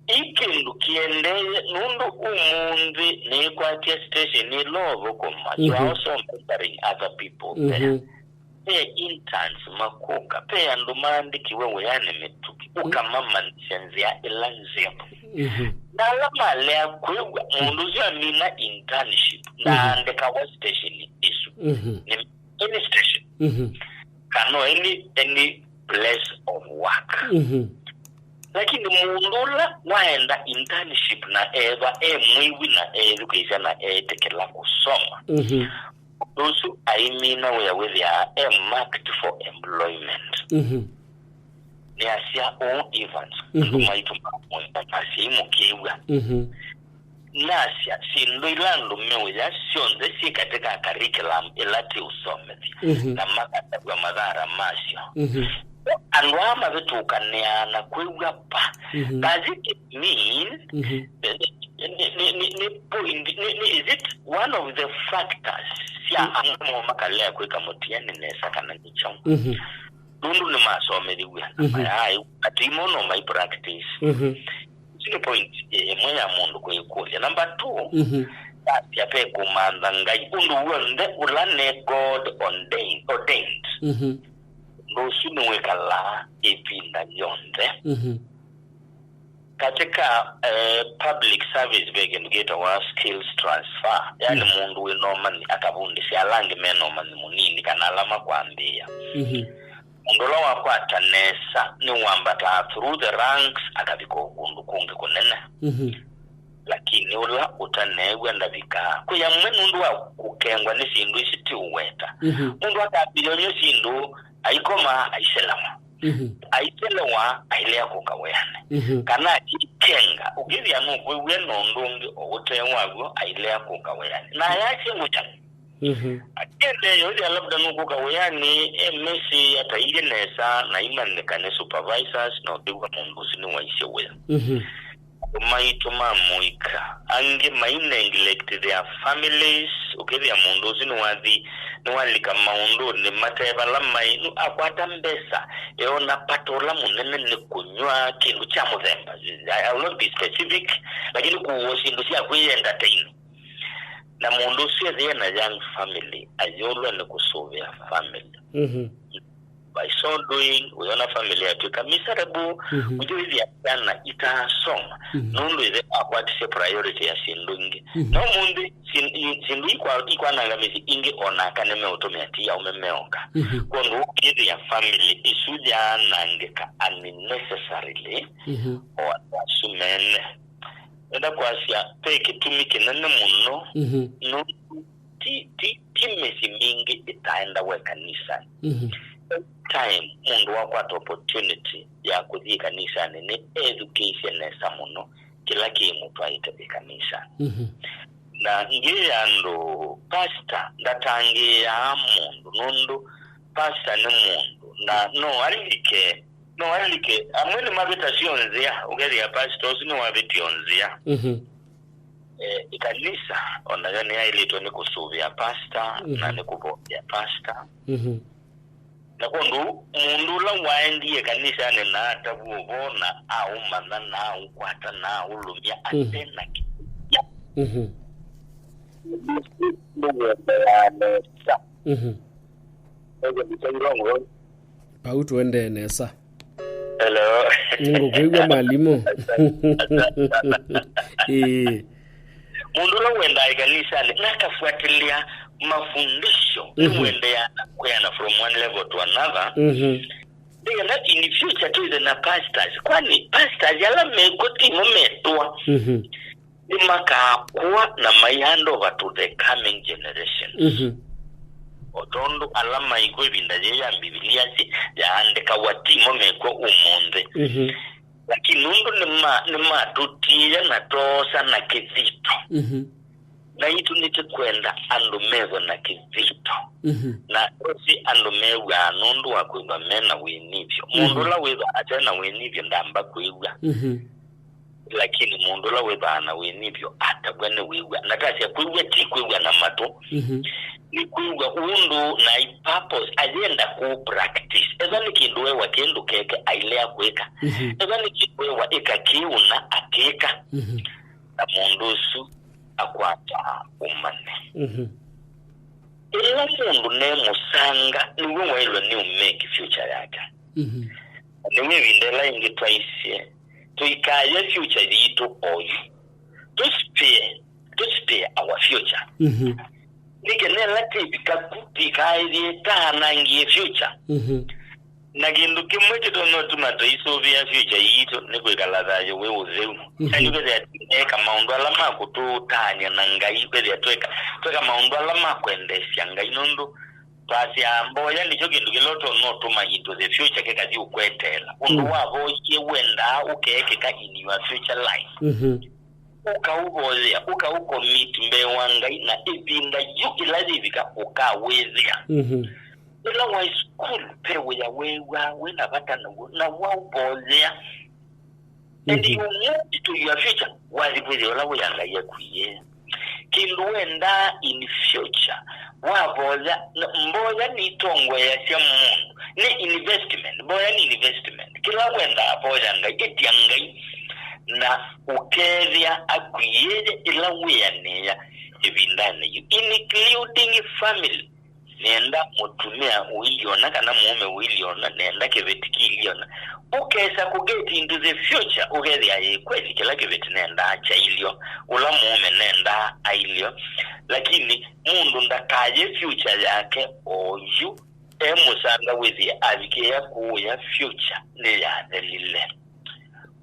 ĩ kĩndũ kĩendee, nũndũ ũmũnthĩ nĩkwatya station ĩla ũthũkũma. You are Mhm. also mentoring other people there. Mhm. Ve interns makũka, ve andũ maandĩkiwe wĩanĩ mĩtũkĩ, Mm. ũkamamanyĩsya nzĩa ĩla nzeo. Mhm. Na ala malea kwĩw'a, mũndũ ũsu amina internship, Mhm. ndaandĩkawa station ĩsu. Mhm. Nĩ any station. Mhm. Kana any, any place of work. Mhm. Lakini mũndũ ũla waenda internship na ethwa e mwĩwi na eethukĩĩsya na eetĩkĩla kũsoma, Mhm. mũndũ ũsu aimina wĩa wĩthĩaa e marked for employment. Mhm. Nĩasya ũũ Evans, Mhm. andũ maitũ ma mũika, asyai mũkĩw'a. Mhm. Nasya, syĩndũ ila andũ meũya syonthe syĩ katĩ ka curriculum ĩla tĩũsomethya, Mhm. na makatavw'a mathara masyo. Mhm. Andũ aa mavĩtũkanĩaa na kwĩw'a pa. Mhm. Does it mean Mhm. nĩ, nĩ, nĩ, nĩ, nĩ point, nĩ, nĩ, is it one of the factors sya Mhm. amwe moo makalea kwĩka mũtiani nesa kana nĩ kyaũ? Mhm. nũndũ nĩmasomethĩw'e na Mhm. mayaaĩ atimo no mai practice. Mhm. Ũsu nĩ point ĩmwe ya mũndũ kwĩkũlya. Number two, Mhm. asya ve kũmantha Ngai ũndũ w'onthe ũla nĩ God ordained, ordained. Mhm. Ũndũ ũsu nĩwĩkalaa ĩvinda yonthe. Mhm. Katika eh, public service ve kĩndũ kĩtawa skills transfer, yani Mm. mũndũ wĩna ũmanyi akavundĩsya ala angĩ mena ũmanyi mũnini kana ala makwambĩĩa. Mhm. Mũndũ ũla wakwata nesa nĩwambataa through the ranks akavika o kũndũ kũngĩ kũnene. Mhm. Lakini ũla ũtaneew'a ndavikaa. Kwĩ amwe nũndũ wa kũkengwa nĩ syĩndũ isi tiũweta. Mhm. Mũndũ akambĩĩa ũnywa syĩndũ, aikoma, aiselewa. Mhm. Aiselewa, ailea kũka wĩanĩ. Mhm. Kana akikenga, ũkĩthĩa nũkwĩw'e na ũndũ ũngĩ o ũte waw'o, ailea kũka wĩanĩ. Na ayasye ngũkya. Mhm. Akĩendeea ũthĩa labda nũkũka wĩanĩ, e mesi atailye nesa, na imanyĩka nĩ supervisors, na ũkĩw'a mũndũ ũsu nĩwaisye wĩa. Mhm. Andũ maitũ ma mũika, angĩ mai neglect their families, ũkĩthĩa mũndũ ũsu nĩwathi, nĩwalika maũndũnĩ mate vala maĩ, nũ-, akwata mbesa, eona pato ũla mũnene nĩ kũnyw'a kĩndũ kya mũthemba. I, I will not be specific, lakini kũũa syĩndũ sya kwĩ entertain. Na mũndũ ũsu ethĩe na young family, ayũlwa nĩ kũsũvĩa family. Mhm. By so doing, ũyona family yatw'ĩka miserable, Mhm. ũyũĩthĩa syana itaasoma, Mhm. nũndũ ĩthe akwatisye priority ya syĩndũ ingĩ. Mhm. Na ũmũnthĩ, syĩndũ ikwa-, ikwananga mĩsyĩ ingĩ, o na aka nĩmeũtũmĩa ti aũme meoka. Mhm. Kwondũ ũkĩthĩa family ĩsu yaanangĩka unnecessarily, Mhm. o andũ asu mene. Nenda kwasya, ve kĩtumi kĩnene mũno, Mhm. nũndũ ti, ti, ti mĩsyĩ mingĩ ĩtaendawa ĩkanisanĩ. Mhm. Time mũndũ wakwata opportunity ya kũthi ĩkanisanĩ, nĩ ethukĩĩsye nesa mũno kĩla kĩmũtwaĩte ĩkanisanĩ. Mhm. Na ngĩ ya andũ, pastor ndatangĩĩaa mũndũ, nũndũ pastor nĩ mũndũ, na no alike No alike, amwe nĩmavĩtasya o nzĩa, ũkethĩa pastor ũsu nĩwavĩtya o nzĩa. Mhm. Eh, ĩkanisa, o nayo nĩyaĩlĩtwe nĩ kũsũvĩa pastor, na Mhm. nĩ kũvothea pastor. Mhm. Na kwondũ mũndũ ũla waendie kanisanĩ na atavw'a ũvoo na aũmanya na aũkwata na aũlũmya Mhm. ate na kĩya. Mhm. Nĩwendeaa nesa. Mhm. Eke mbica irongo. Vau tũendee nesa. Hello. Nĩngũkwĩw'a mwalimũ. Ĩĩ. Mũndũ ũla wendaa ĩkanisanĩ na akafuatilia mafundisho, Mhm. nĩwendeaa na kweana from one level to another. Mhm. Nĩgetha in future twĩthe na pastors. Kwani pastors ala mekw'o timo metwa. Mhm. Nĩmakaakũa na mai hand over to the coming generation. Mhm. O tondũ ala maikw'o ĩvinda yĩĩ ya Mbivilia syi yaandĩkawa timo mekw'o ũmũnthĩ. Mhm. Lakini nũndũ nĩma-, nĩmatũtiĩa na toosa na kĩthito. Mhm. Naitũ nĩtũkwenda andũ methwe na kĩthito. Mhm. Na ũsi andũ mew'aa nũndũ wa kwĩw'a me na wĩnyivyo. Mũndũ Mhm. ũla wĩthwa ate na wĩnyivyo ndamba kwĩw'a. Mhm. Lakini mũndũ ũla wĩthaa na wĩnyivyo atavw'a nĩ wĩw'a. Natasya kwĩw'a ti kwĩw'a na matũ. Mhm. Nĩ kwĩw'a ũndũ na i purpose ayenda kũ practice. Ethwa nĩ kĩndũ wewa kĩndũ keke ailea kwĩka. Mhm. Ethwa nĩ kĩndũ wewa ĩka kĩĩ ũna akĩka. Mhm. Na mũndũ ũsu akwata ũmanye. Mhm. Ĩla mũndũ ne mũsanga nĩw'o waĩlwe nĩ ũmake future yake. Mhm. Nĩw'o ĩvinda ĩla ĩngĩ twaisye, tũikaye future yitũ oyu. Tũspare, tũspare our future. Mhm. Nĩkĩ nela tĩvika ku, tikaĩthye taanangie future. Mhm. Na kĩndũ kĩmwe kĩtonya ũtuma tũisũvĩa future yitũ nĩ kwĩkala thayũ wĩ ũtheu. Mhm. Yaani kwĩthĩa tũneka maũndũ ala ma kũtũtaany'a na Ngai, kwĩthĩa tweka, tweka maũndũ ala ma kwendeesya Ngai, nũndũ twasyaa mboya nĩkyo kĩndũ kĩla ũtonya ũtuma into the future kĩkathi ũkweteela. Ũndũ Mm. wavoyie wendaa ũkeekĩka in your future life. Mhm. Ũkaũvoyea, ũkaũcommit mbee wa Ngai, na ĩvinda yu ĩla yĩvika ũkawĩthĩa. Mhm. Ĩla waĩ sukulu, ve wĩa weew'aa wĩ na vata naw'o, na waũvoyea. And Mhm. you move to your future, wathi kwĩthĩa ũla wĩa Ngai akwie. Kĩndũ wendaa in future, wavoya, n- mboya nĩitongoeasya mũndũ, nĩ investment, mboya nĩ investment. Kĩla wendaa, voya Ngai, ĩtya Ngai, na ũkeethĩa akwĩĩe ĩla wĩanĩĩa ĩvindanĩ yu, including family. Nĩenda mũtumĩa ũilyĩ ũna kana mũũme ũilyĩ ũna, nĩenda kĩveti kĩilyĩ ũna. Ũkesa kũget into the future, ũkethĩa ĩ kweli kĩla kĩveti nendaa kyailyo, ũla mũũme nendaa ailyo. Lakini mũndũ ndakaye future yake oyu e mũsanga wĩthĩe avikĩĩa kũũya future nĩyathelile.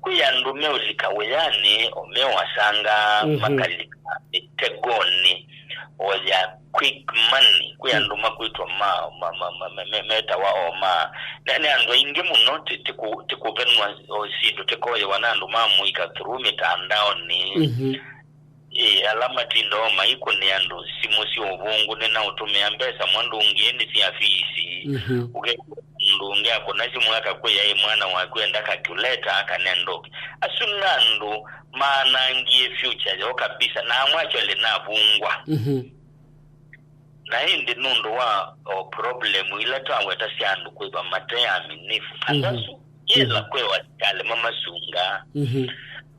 Kwĩ andũ meũlika wĩanĩ o me o asanga, mhm, makalika mĩtegonĩ o ya quick money. Kwĩ, mm, andũ makwĩtwa ma, ma, ma, ma, me- me- metawa o ma. Na nĩ andũ aingĩ mũno ti- ti kũ- ti kũvenwa o syĩndũ tikoyewa na andũ ma mũika through mĩtandaonĩ. Mhm. Ĩ, ala matinda o maikũnĩa andũ simũ sya ũvũngũ, nĩnaũtũmĩa mbesa mwa ndũngĩe nĩ sya fees. Mhm. Ũkethĩa mũndũ ũngĩ akũna simũ akakwĩa ĩ mwana waku enda calculator kana ndoki. Asu nĩ andũ maanangie future yoo kabisa, na amwe actually navungwa. Mhm. Na ĩndĩ nũndũ wa o problem ila twaweta sya andũ kwĩva mate aminifu, andũ, mhm, asu yĩla, mhm, kwĩ asikalĩ mamasungaa. Mhm.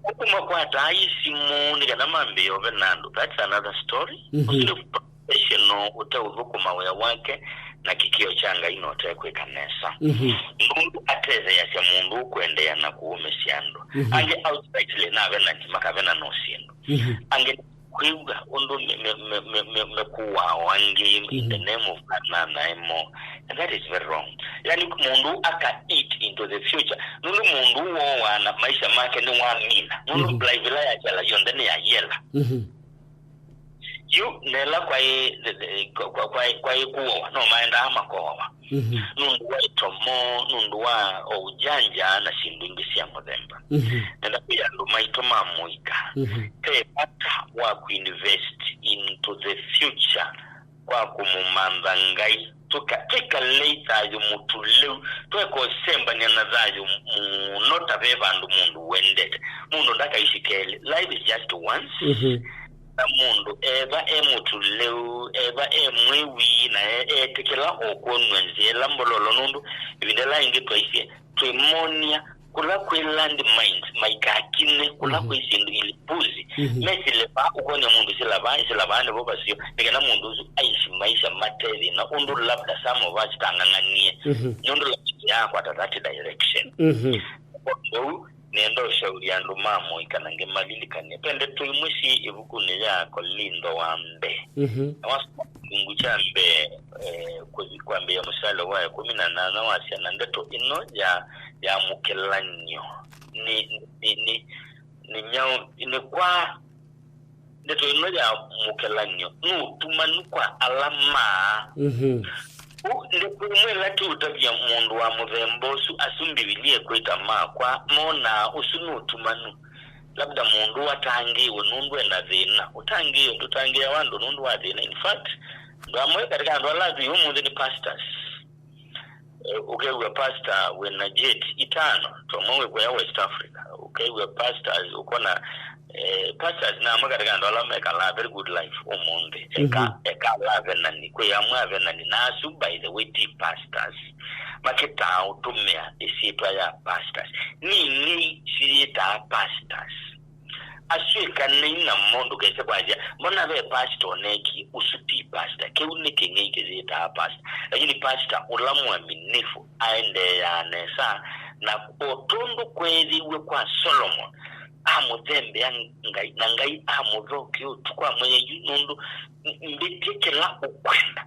Ũkũmakwataa isimũ nĩ kana mambĩĩe ũvena andũ. That's another story. Mhm. Ũsu nĩ professional ũteũthũkũma wĩa wake na kĩkĩo kya Ngai na ũtekwĩka nesa. Mhm. Nũndũ atetheeasya mũndũ ũkũendeea na kũũmĩsya andũ. Mhm. Angĩ outrightly navenani, makavenana o syĩndũ. Mhm. Angĩ kwĩw'a ũndũ me- me- me- me- me- mekuaa o angĩ in the, mhm, name of another emo. And that is very wrong. Yani mũndũ aka eat into the future. Nũndũ mũndũ wowana maisha make nĩ wamina. Nũndũ, mhm, life ĩla yakyala yonthe nĩ ya yela. Mhm. Yu nela kwaĩ, kwaĩ, kwaĩ, kwaĩ kũowa, no maendaa makoawa. Mhm. Nũndũ wa ĩtomo, nũndũ wa o ũjanja na syĩndũ ingĩ sya mũthemba. Mhm. Nenda kwĩa andũ maitũ ma mũika, mhm, ve vata wa kũinvest into the future kwa kũmũmantha Ngai. Tũka- tũikalei thayũ mũtulĩu, tũeka ũsembany'a na thayũ mũno ta ve vandũ mũndũ wendete. Mũndũ ndakaishi kelĩ. Life is just once. Mhm. Na mũndũ eva e mũtulĩu, eva e mwĩwi, na e- etĩkĩla o kwonw'a nzĩa ĩla mbololo, nũndũ ĩvinda ĩla ĩngĩ twaisye twĩmonia kũla kwĩ landmines maikakinĩ, kũla, mhm, kwĩ syĩndũ ilipuzi. Mhm. Mesĩle vaa, ũkonya mũndũ sila vaa, sila vaa nĩvo vaseo, nĩ kana mũndũ ũsu aishi maisha mate thĩna, ũndũ labda some of us tang'ang'anie, mhm, nũndũ labda yakwata that direction. Mhm. Ũu nĩenda ũshauri andũ ma mũika na ngĩmalilikany'a. Ve ndeto imwe syĩ ĩvukunĩ ya Akolintho wa mbee. Mhm. Na wasoma kĩlungu kya mbee, eh, kũthi kwambĩĩa mũsalo wa ĩkũmi na nana wasya, na ndeto ĩno ya, ya mũkĩlan'yo nĩ, nĩ, nĩ, nĩ nyaũ, nĩ kwa Ndeto ĩno ya mũkĩlan'yo nĩ ũtumanu kwa ala maa. Mhm. Ũu ndeto ĩmwe ĩla tũũtavya mũndũ wa mũthemba ũsu, asu Mbivilia ĩkwĩta makwa, monaa ũsu nĩ ũtumanu. Labda mũndũ ũũ atangĩĩwe nũndũ ena thĩna. Ũtangĩĩo ndũtangĩĩawa andũ nũndũ wa thĩna. In fact, andũ amwe katika andũ ala athwii ũmũnthĩ nĩ pastors. Eh, ũkew'a pastor wĩna jet itano, tomwe wĩ kũya West Africa. Ũkew'a pastors, ũkona, eh, pastors na amwe katika andũ ala mekalaa very good life ũmũnthĩ. Eka, mhm, eka ala avenani, kwĩ amwe avenani, na asu, by the way, ti pastors. Makĩtaa ũtũmĩa ĩsyĩtwa ya pastors. Nĩ ng'ei syĩyĩtaa pastors. Asu ĩkanei namo, ndũkese kwasya, mbona ve pastor ũneekie? Ũsu ti pastor. Kĩu nĩ kĩng'ei kĩyĩtaa pastor. Lakini pastor ũla mwaminifu aendeeaa nesa, na o tondũ kweethĩiwe kwa Solomon, amũthembea Ngai, na Ngai amũthokeea ũtukũ amwĩa, yu nũndũ mbĩtye kĩla ũkwenda.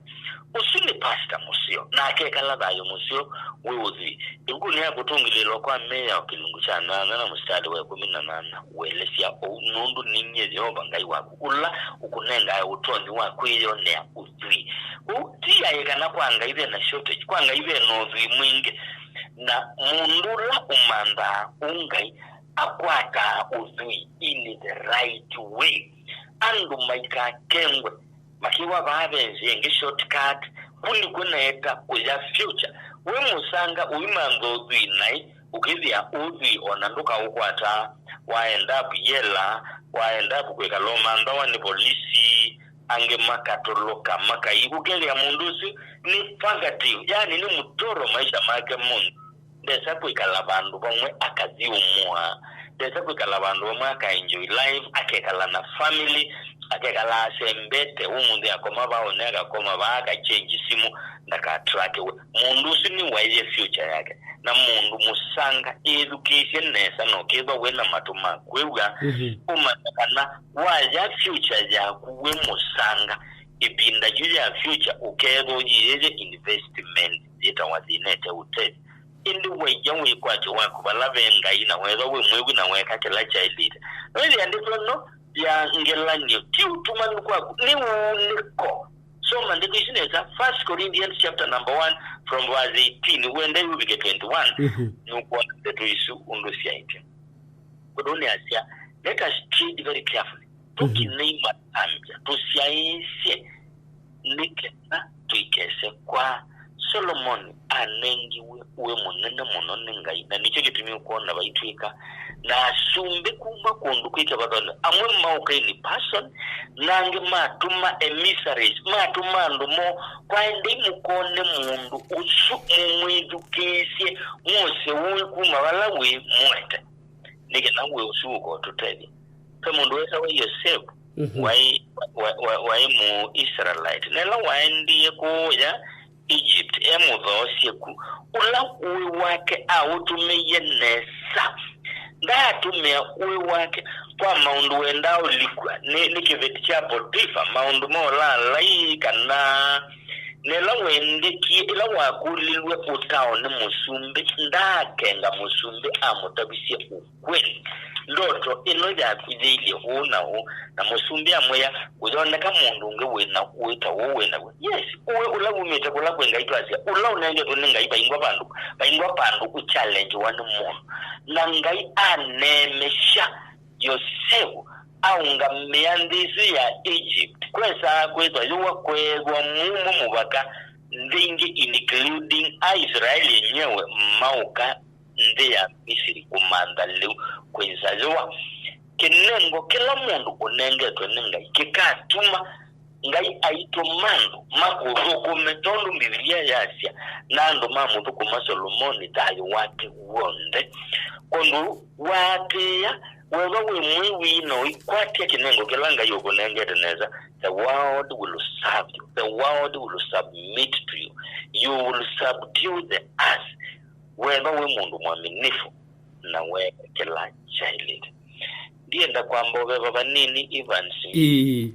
Ũsu nĩ pastor mũseo, na akekala thayũ mũseo wĩ ũthwii. Ĩvukunĩ ya Kũtũngĩlĩĩlwa kwa Mĩao kĩlungu kya nyanya na mũsitalĩ wa ĩkũmi na nana ũelesya ũu, nũndũ ninyie Yeova Ngai waku, ũla ũkũnengae ũtonyi wa kwĩyonea ũthwii. Ũu ti aĩ kana kwa Ngai ve na shortage, kwa Ngai ve na ũthwii mwingĩ, na mũndũ ũla ũmanthaa ũu Ngai akwataa ũthwii in the right way. Andũ maikakengwe makĩwa vaa ve nzĩa ĩngĩ shortcut, ku nĩkw'o naeta kũya future. Wĩ mũsanga ũimantha ũthwii naĩ, ũkĩthĩa ũthwii ona ndũkaũkwata, wa end up yela, Waenda kwĩkala ũmanthawa nĩ volisi, angĩ makatũlũka makai. Ũkethĩa mũndũ ũsu nĩ purgative, yani nĩ mũtoro maisha make monthe. Ndesa kwĩkala vandũ vamwe akathyũmũa. Ndesa kwĩkala vandũ vamwe akaenjoy life, akekala na family, akekala asembete. Ũmũnthĩ akoma vaa, ũnĩ akakoma vaa, akachenji simũ, ndakatrakiwe. Mũndũ ũsu nĩwaĩe future yake. Na mũndũ mũsanga, ĩthukĩĩsye nesa, na ũkĩthwa wĩ na matũ ma kwĩw'a, Mhm. ũmanya kana waya future yaku wĩ mũsanga, ĩvinda yu ya future ũkethwa ũyĩyĩye investment yĩtawa thĩnete ũtethyo. Ĩndĩ waia wĩkwatyo waku vala ve Ngai, na wethwa wĩ mwĩwi na weka kĩla kyaĩlĩte, no ĩthĩa ndĩtwa no ya ngelany'o ti ũtumanu kwaku, nĩ ũunĩko. Soma ndeto isu nesa, First Corinthians chapter number one, from verse eighteen, wende ũvike twenty-one, Mhm. nũkwona ndeto isu ũndũ syaĩtye. Ũndũ nĩasya, let us tread very carefully. Mhm. Tũkinei matambya, tũsyaĩĩsye, nĩ kana tũikese kwaa. Solomoni anengiwe ũĩ mũnene mũno nĩ Ngai, na nĩkyo kĩtumi ũkwona vaitw'ĩka na asumbĩ kuma kũndũ kwĩ kĩvathũkany'o. Amwe maũka in person, na angĩ matũma emissaries, matũma andũ moo, kwaendei mũkone mũndũ ũsu, mũmwĩthukĩĩsye, mwose ũĩ kuma vala wĩ, mwete, nĩ kana wĩ ũsu ũkotũtethya. Ve mũndũ wetawa Yosevu, Mhm. waĩ, wa, wa, waĩ Mũisraelite. Na ĩla waendie kũũya Egypt, e mũthoosye ku, ũla ũĩ wake aũtũmĩie nesa. Ndaatũmĩa ũĩ wake kwa maũndũ wendaa ũlikw'a nĩ, nĩ kĩveti kya Potifa, maũndũ ma ũlaalai, kana na ĩla wendekie, ĩla wakũlilw'e ũtao nĩ mũsumbĩ, ndaakenga mũsumbĩ amũtavisye ũkweli. Ndoto ĩno yaku yĩilye ũũ na ũũ, na mũsumbĩ amwĩa, kũyoneka mũndũ ũngĩ wĩ na ũĩ ta ũũ wĩ naw'o. Yes, ũĩ ũla wumĩte kũla kwĩ Ngai twasya, ũla ũnengetwe nĩ Ngai, vaingwa vandũ, vaingwa vandũ ũchallengewa nĩ mũndũ. Na Ngai aneemesya Yosevu aũngamĩa nthĩ ĩsu ya Egypt, kwesaa kwĩthwa yĩwa kweethwa mumo mũvaka nthĩ ingĩ, including Aisilaeli enyewe, maũka nthĩ ya Misiri kũmantha lĩu kwĩsa yĩwa. Kĩnengo kĩla mũndũ ũnengetwe nĩ Ngai kĩkatuma Ngai aitũma andũ makũthũkũme, tondũ Mbivilia yasya, na andũ mamũthũkũma Solomoni thayũ wake w'onthe. Kwondũ waatĩĩa, wethwa wĩ mwĩwi na ũikwatya kĩnengo kĩla Ngai ũkũnengete nesa, the world will serve you. The world will submit to you. You will subdue the earth. Wethwa wĩ mũndũ mwaminifu na weka kĩla kyaĩlĩte. Ndienda kwamba ũveva vanini, Evans. Ĩĩ.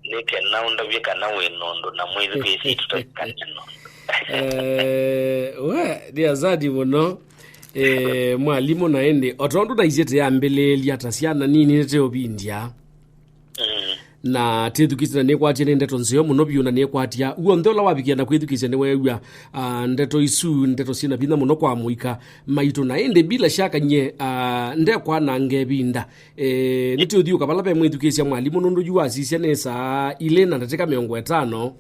Nĩ kana ũndavye kana wĩ nũndũ na mwĩthukĩĩsye tũtavikane nũndũ. Eh, we, nĩ asadi mũno. Eh, mwalimũ na ĩndĩ, o tondũ naisye tĩambĩlĩĩlya ta syana nini nĩtĩũvindya. Mm. Na tĩthukĩĩsye na nĩkwatie nĩ ndeto nzeo mũno vyũ na nĩkwatia. W'onthe ũla wavikia na kwĩthukĩĩsya nĩweew'a, ah, ndeto isu, ndeto syĩna vinya mũno kwa mũika maitũ. Na ĩndĩ bila shaka nye, ah, ndekwananga ĩvinda. Eh, nĩtĩũthiũka vala ve mwĩthukĩĩsya mwalimũ nũndũ yu wasisya nĩ saa ilĩ na ndatĩka mĩongo ĩtano.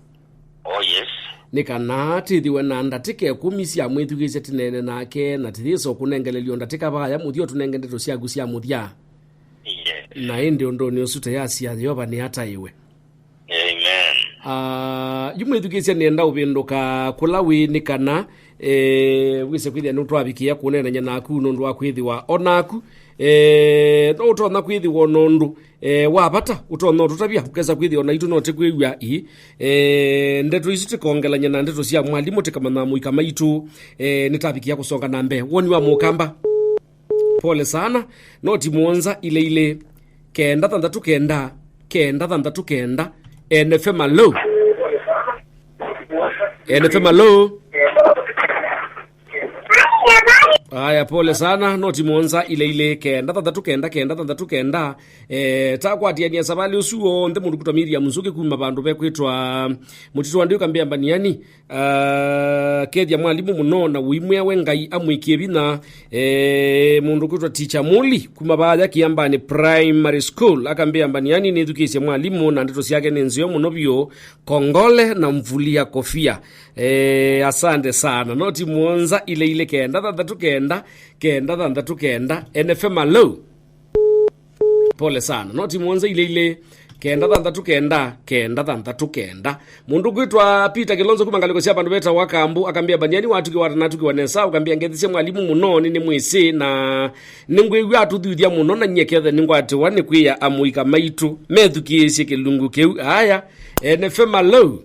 Oh, yes. Nĩ kana tĩthĩwe na ndatĩka ĩkũmi sya mwĩthukĩĩsya tĩneene nake, na tĩyĩsa kũnengelelyo ndatĩka vaya mũthya ũtũnenge ndeto syaku sya mũthya. Yes. Na ĩndĩ ũndũnĩ ũsu tayasya Yeova nĩ ataĩwe. Amen. Ah, yu mwĩthukĩĩsya nĩenda ũvĩndũka kũla wĩ nĩ kana, eh, wĩse kwĩthĩa nĩtwavikĩa kũneenany'a naku nũndũ wa kwĩthĩwa o naku, eh, no ũtonya kwĩthĩwa o na ũndũ, eh, wa vata ũtonya ũtũtavya, ũkesa kwĩthĩwa naitũ no tĩkwĩw'a ii, eh, ndeto isu tĩkongelany'a na ndeto sya mwalimũ tĩkamanya mũika maitũ, eh, nĩtavikĩa kũsonga na mbee. Woni wa mũkamba. Pole sana. Noti mũonza ile ile. Kenda thanthatũ kenda, kenda thanthatũ kenda. N F M, alo. N F M, alo. Aya, pole sana. Noti mũonza ile ile. Kenda thanthatũ kenda, kenda thanthatũ kenda. Eh, takwatiania savali ũsu w'onthe mũndũ kũtwa Miriam Nzuki kuma vandũ vekwĩtwa Mũtitũ wa Ndiũ Kambĩa Mbaniani. Ah, kethya mwalimũ mũno na ũimwĩa we Ngai amwĩkie vinya. Eh, mũndũ kwĩtwa Teacher Muli kuma vaya Kiambani Primary School akambĩa, Mbaniani nĩthukĩĩsye mwalimũ na ndeto syake nĩ nzeo mũno vyũ. Kongole na mvulia kofia. Eh, asante sana. Noti mũonza ile ile kenda thanthatũ kenda, kenda thanthatũ kenda. N F M, alo. Pole sana. Noti mũonza ile ile, kenda thanthatũ kenda, kenda thanthatũ kenda. Mũndũ kwĩtwa Peter Kilonzo kuma ngalĩko sya vandũ vetawa Kambu, akambĩa, "Baniani, watukiwa na natukiwa nesa, ũkambĩa ngethesya mwalimũ mũno, nĩ nĩ mwĩsĩ, na nĩngwĩw'a atũthuthya mũno, na nyie kethe nĩngwatĩwa nĩ kwĩa amũika maitũ methukĩĩsye kĩlungu kĩu." Aya, N F M, alo?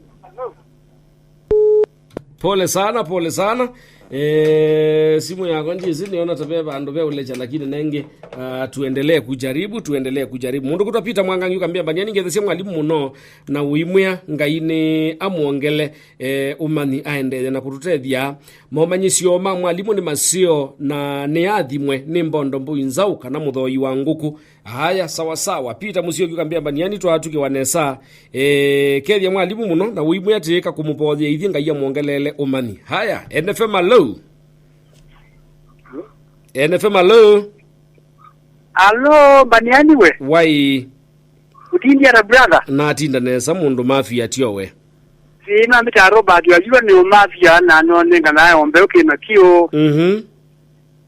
Pole sana, pole sana. Eh, simu yako njisi niona tabe vandu vya ulecha, lakini nenge, ah, tuendelee kujaribu, tuendelee kujaribu. Mũndũ kũtwa Peter Mwangangi ũkambĩa, "Baniani, ngethesie mwalimu mũno na ũimwĩa Ngai nĩ amwongele, eh, ũmanyi, aendee na kũtũtethya. Momanyĩsyo ma mwalimu nĩ maseo na nĩ athimwe nĩ mbondo mbũi nzaũ kana mũthoi wa ngũkũ." Aya, sawa sawa. Peter Musyoki ũkambĩa, "Baniani, twatukiwa nesa. Eh, kethya mwalimu mũno na ũimwĩa atĩĩka kũmũvoyea ithyĩ Ngai amwongelele ũmanyi." Haya, N F M, alo? N F M, alo? Alo, Baniani we? Wai. Ũtindi ata, brother? Natinda nesa, mũndũ mafia tiowe. Sina mita Robert wajua ni umafia na none ngana ombe uke makio. Mhm.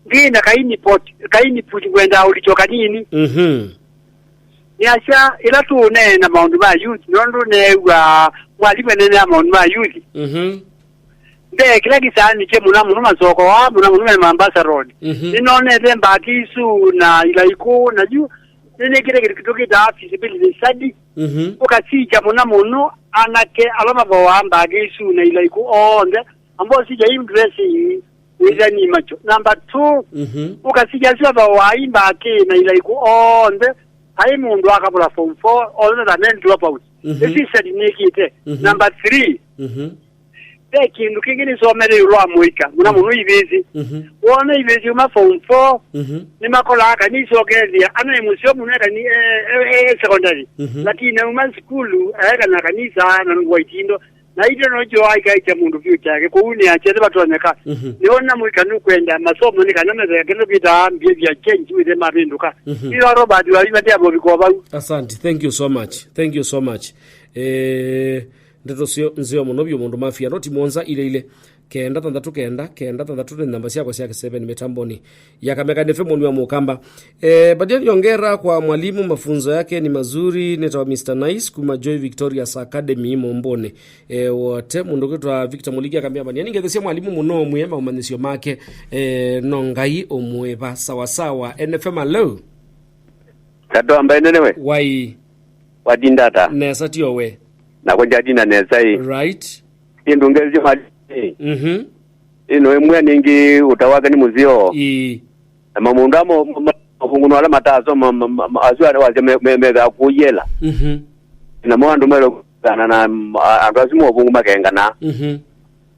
Ndi na kaini pot, kaini puti kwenda ulicho kanini. Mhm. Nĩasya, ĩla tũũneena maũndũ ma youth, nũndũ neew'a mwalimũ eneenea maũndũ ma youth. Mhm. Mbee kĩla kĩsaanĩtye mũno mũno masoko aa, mũno mũno me Mombasa Road. Mhm. Nĩnonete mbakĩ isu na ilaikũ, na yu nĩnĩkĩte kĩndũ kĩtũ kĩtaa feasibility study. Mhm. Ũkasikya mũno mũno anake ala mavoaa mbakĩ isu na ilaikũ onthe, ambao sija hii dressing wĩthani macho. Number two, mhm, ũkasija sya vawa imba ake na ilaikũ onthe, ai mũndũ akavula form four, onthe na men dropout. Mhm. Ĩsu study nĩkĩte. Mhm. Number three, mhm, ve kĩndũ kĩngĩ nĩsomere ĩũlũ wa mũika, mũna mũno ivĩsĩ. Mhm. Wona ivĩsĩ uma form four, mhm, nĩmakolaa kanisa ũkethĩa, ana ĩ mũseo mũno e kani-, e, e, e, secondary. Mhm. Lakini auma sukulu, aekana kanisa na ngũa itindo. Na ityo no kyo aikaikya mũndũ vyũ kyake, kũu nĩ akyete vatonyeka. Mhm. Nĩona mũika nũkwenda masomo nĩ kana metheka kĩndũ kĩtaa behavior change wĩthe mavĩndũka. Mhm. Ila Robert waiva ndia mũviko vau. Asante, thank you so much. Thank you so much. Eh, ndeto sio nzeo mũno vyũ mũndũ mafia. Noti mũonza ile ile. Kenda thanthatũ kenda, kenda thanthatũ nĩ namba syakwa sya kĩseve nĩ mĩtamboni ya Kameka N F M mũnĩ wa Mũkamba. Eh, Badiani, ongera kwa mwalimu, mafunzo yake ni mazuri. Nĩtawa Mister Nice kuma Joy Victorious Academy Mombone. Eh, wote, mũndũ kwĩtwa Victor Mũliki akambĩa, "Badiani, ngethesie mwalimu mũno, mwĩe maũmanyĩsyo make, eh, no Ngai ũmwĩva." Sawa sawa. N F M, alo? Tato ambaye nene we. Wai. Watinda ata? Nesa tio we. Nakwa njatinda nesa ĩ. Right. Ĩndũ ngethesie mali. Mhm. Ĩno ĩmwe nĩngĩ ũta wake nĩ mũseo. Ĩĩ. Na mamũndũ amo, ma-, mavunguno ala matasoma, ma-, ma-, ma-, asu ala wasya me-, me-, methaa kũyela. Mhm. Namo andũ melo kana na, ma-, andũ asu mavungu makengana. Mhm.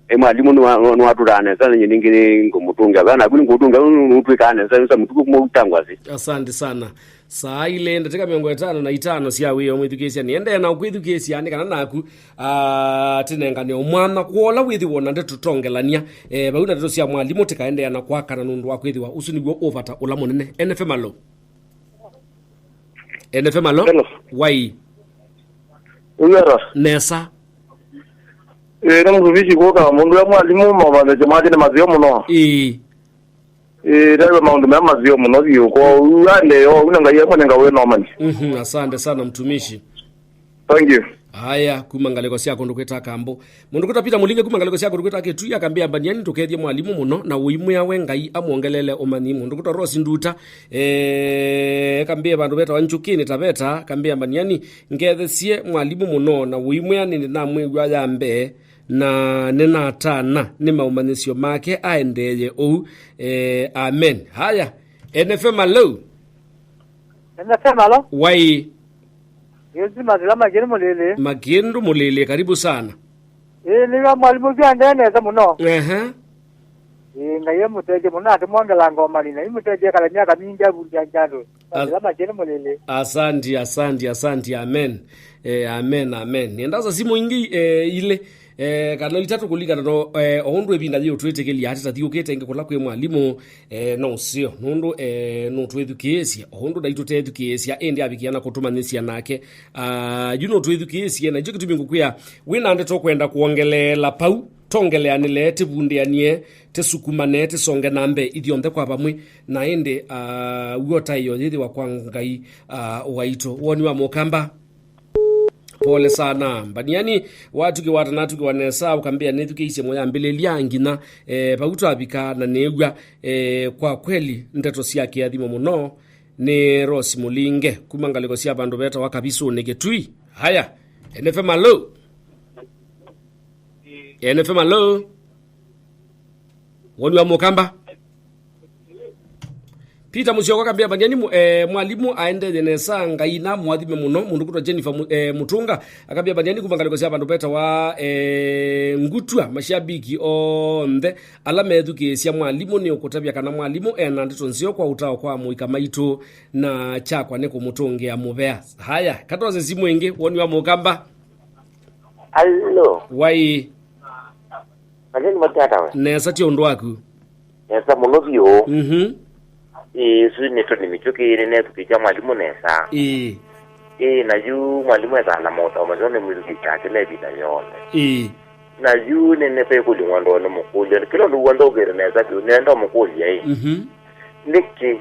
Ĩ mwalimũ nĩwa-, nĩwatũtaa nesa, na nyie nĩngĩ ngũmũtũngĩa. Kana naku nĩngũtũngĩa, nũtwĩkaa nesa, nesa mũtuku kũmũtangwa si. Asante sana. Saa ilĩ ndatĩka mĩongo ĩtano na itano sya wĩoo, mwĩthukĩĩsya. Nĩendee na ũkwĩthukĩĩsya nĩ kana naku, ah, tĩnengane o mwana kwola wĩthĩwa na ndeto tongelania. Eh, vau na ndeto sya mwalimũ tĩkaendeea na kwakana nũndũ wa kwĩthĩwa ũsu nĩw'o ũvata ũla mũnene. N F M, alo? N F M, alo? Hello. Wai. Uyara. Nesa. Eh, nĩ mũtumishi kũka mũndũ ya mwalimũ maũmanyĩsyo make nĩ maseo mũno. Ĩĩ. Ĩĩ, ndaĩwa maũndũ mea maseo mũno vyũ. Kwoou andee, ũu nĩ Ngai amwe nĩ Ngai wĩ na ũmanyi. Mhm, asante sana mtumishi. Thank you. Aya, kuma ngalĩko sya kũndũ kwĩta Kambo. Mũndũ kwĩta Peter Mũlinge kuma ngalĩko sya kũndũ kwĩta Kĩtui akambĩa, "Baniani, ndũkethye mwalimũ mũno na ũimwĩa we Ngai amwongelele ũmanyi." Mũndũ kwĩta Rose Nduta, eh, akambĩa vandũ vetawa Njũkĩnĩ Taveta, akambĩa, "Baniani, ngethesie mwalimũ mũno na ũimwĩa nĩnamwĩw'a ya mbee." Na nĩnatana nĩ maũmanyĩsyo make aendeeye ũu. Eh, amen. Haya, N F M, alo? N F M, alo? Wai. Yesu, Makĩla Makĩndũ Mũlĩlĩ. Makĩndũ Mũlĩlĩ, karibu sana. Ĩĩ, nĩw'a mwalimũ ũsu aendee nesa mũno. Ehe. Ĩĩ, Ngai amũtethye mũno, atĩmwongela ngomani, na imũtethye kala myaka mingĩ avundya njandũ. As- Makĩla Makĩndũ Mũlĩlĩ. Asanti, asanti, asanti, amen. Eh, amen, amen. Nĩendasa simũ ingĩ, eh, ilĩ, eh, kana itatũ kũlingana no, eh, o ũndũ ĩvinda yĩũtwĩtĩkĩlya, atĩ tathiũkĩte ĩngĩ kũla kwĩ mwalimũ, eh, no ũseo. Nũndũ, eh, nũtwĩthukĩĩsye, o ũndũ naitũ tethukĩĩsya, ĩndĩ avikia na kũtũmanyĩsya nake. Ah, yu nũtwĩthukĩĩsye, na ikyo kĩtumi ngũkwĩa, wĩ na ndeto ũkwenda kwongeleela pau, Tongeleanĩle, tĩvundĩanĩe, tĩsukumane, tĩsonge na mbee ithyonthe kwa vamwe, na ĩndĩ, ah, w'o taĩo yĩthĩwa kwa Ngai, ah, waitũ. Woni wa Mũkamba? Pole sana. Mbaniani, watukiwa atanatukiwa nesa, ũkambĩa nĩthukĩĩsye mo yambĩlĩlya nginya, eh, vau twavika na nĩw'a, eh, kwa kweli ndeto sya kĩathimo mũno. Nĩ Rose Mũlinge, kuma ngalĩko sya vandũ vetawa Kavisũnĩ Kĩtui. Haya, N F M, alo? N F M, alo? Woni wa Mũkamba? Peter Mũsyoko akambĩa, "Vaniani mu-, eh, mwalimũ aendee nesa, Ngai na mũathime mũno." Mũndũ kũtwa Jennifer Mu-, eh, Mũtũnga akambĩa, "Vaniani kuma ngalĩko sya vandũ vetawa, eh, Ngutwa, mashabiki onthe ala methukĩĩsya mwalimũ, nĩ ũkũtavya kana mwalimũ ena ndeto nzeo kwa ũtao kwa mũika maitũ, na kyakwa nĩ kũmũtũngĩa mũvea." Haya, katose simu ĩngĩ, woni wa Mũkamba? Alo. Wai. Vaniani, matiatawe? Nesa, ti ũndũ waku? Nesa mũno vyũ. Mhm. Ĩĩ, ĩsu nĩ Tony Michuki, nĩnethukĩĩsya mwalimũ nesa. Ĩĩ. Ĩĩ, na yu mwalimũ ethaa na maũtao maseo nĩmwĩthukĩĩsyaa kĩla ĩvinda yonthe. Ĩĩ. Na yu nĩnĩpe ĩkũlyo ng'wendoo nĩmũkũlya. Kĩla ũndũ w'onthe ũkĩte nesa vyũ, nĩenda ũmũkũlya ĩ. Mhm. Nĩkĩ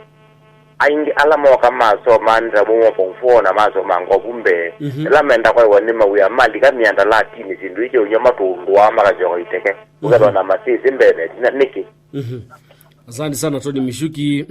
aingĩ ala moka masoma nĩ ta mwa form four na masoma ngovu mbee, Mhm. ĩla menda kwaĩwa nĩ mawĩa malika mĩandalatini, syĩndũ ii kyaũny'a matũndũaa makasyoka iteke. Ũkethwa na masĩsĩ mbee na ĩtina. Nĩkĩ? Mhm. Asante sana, Tony Mishuki.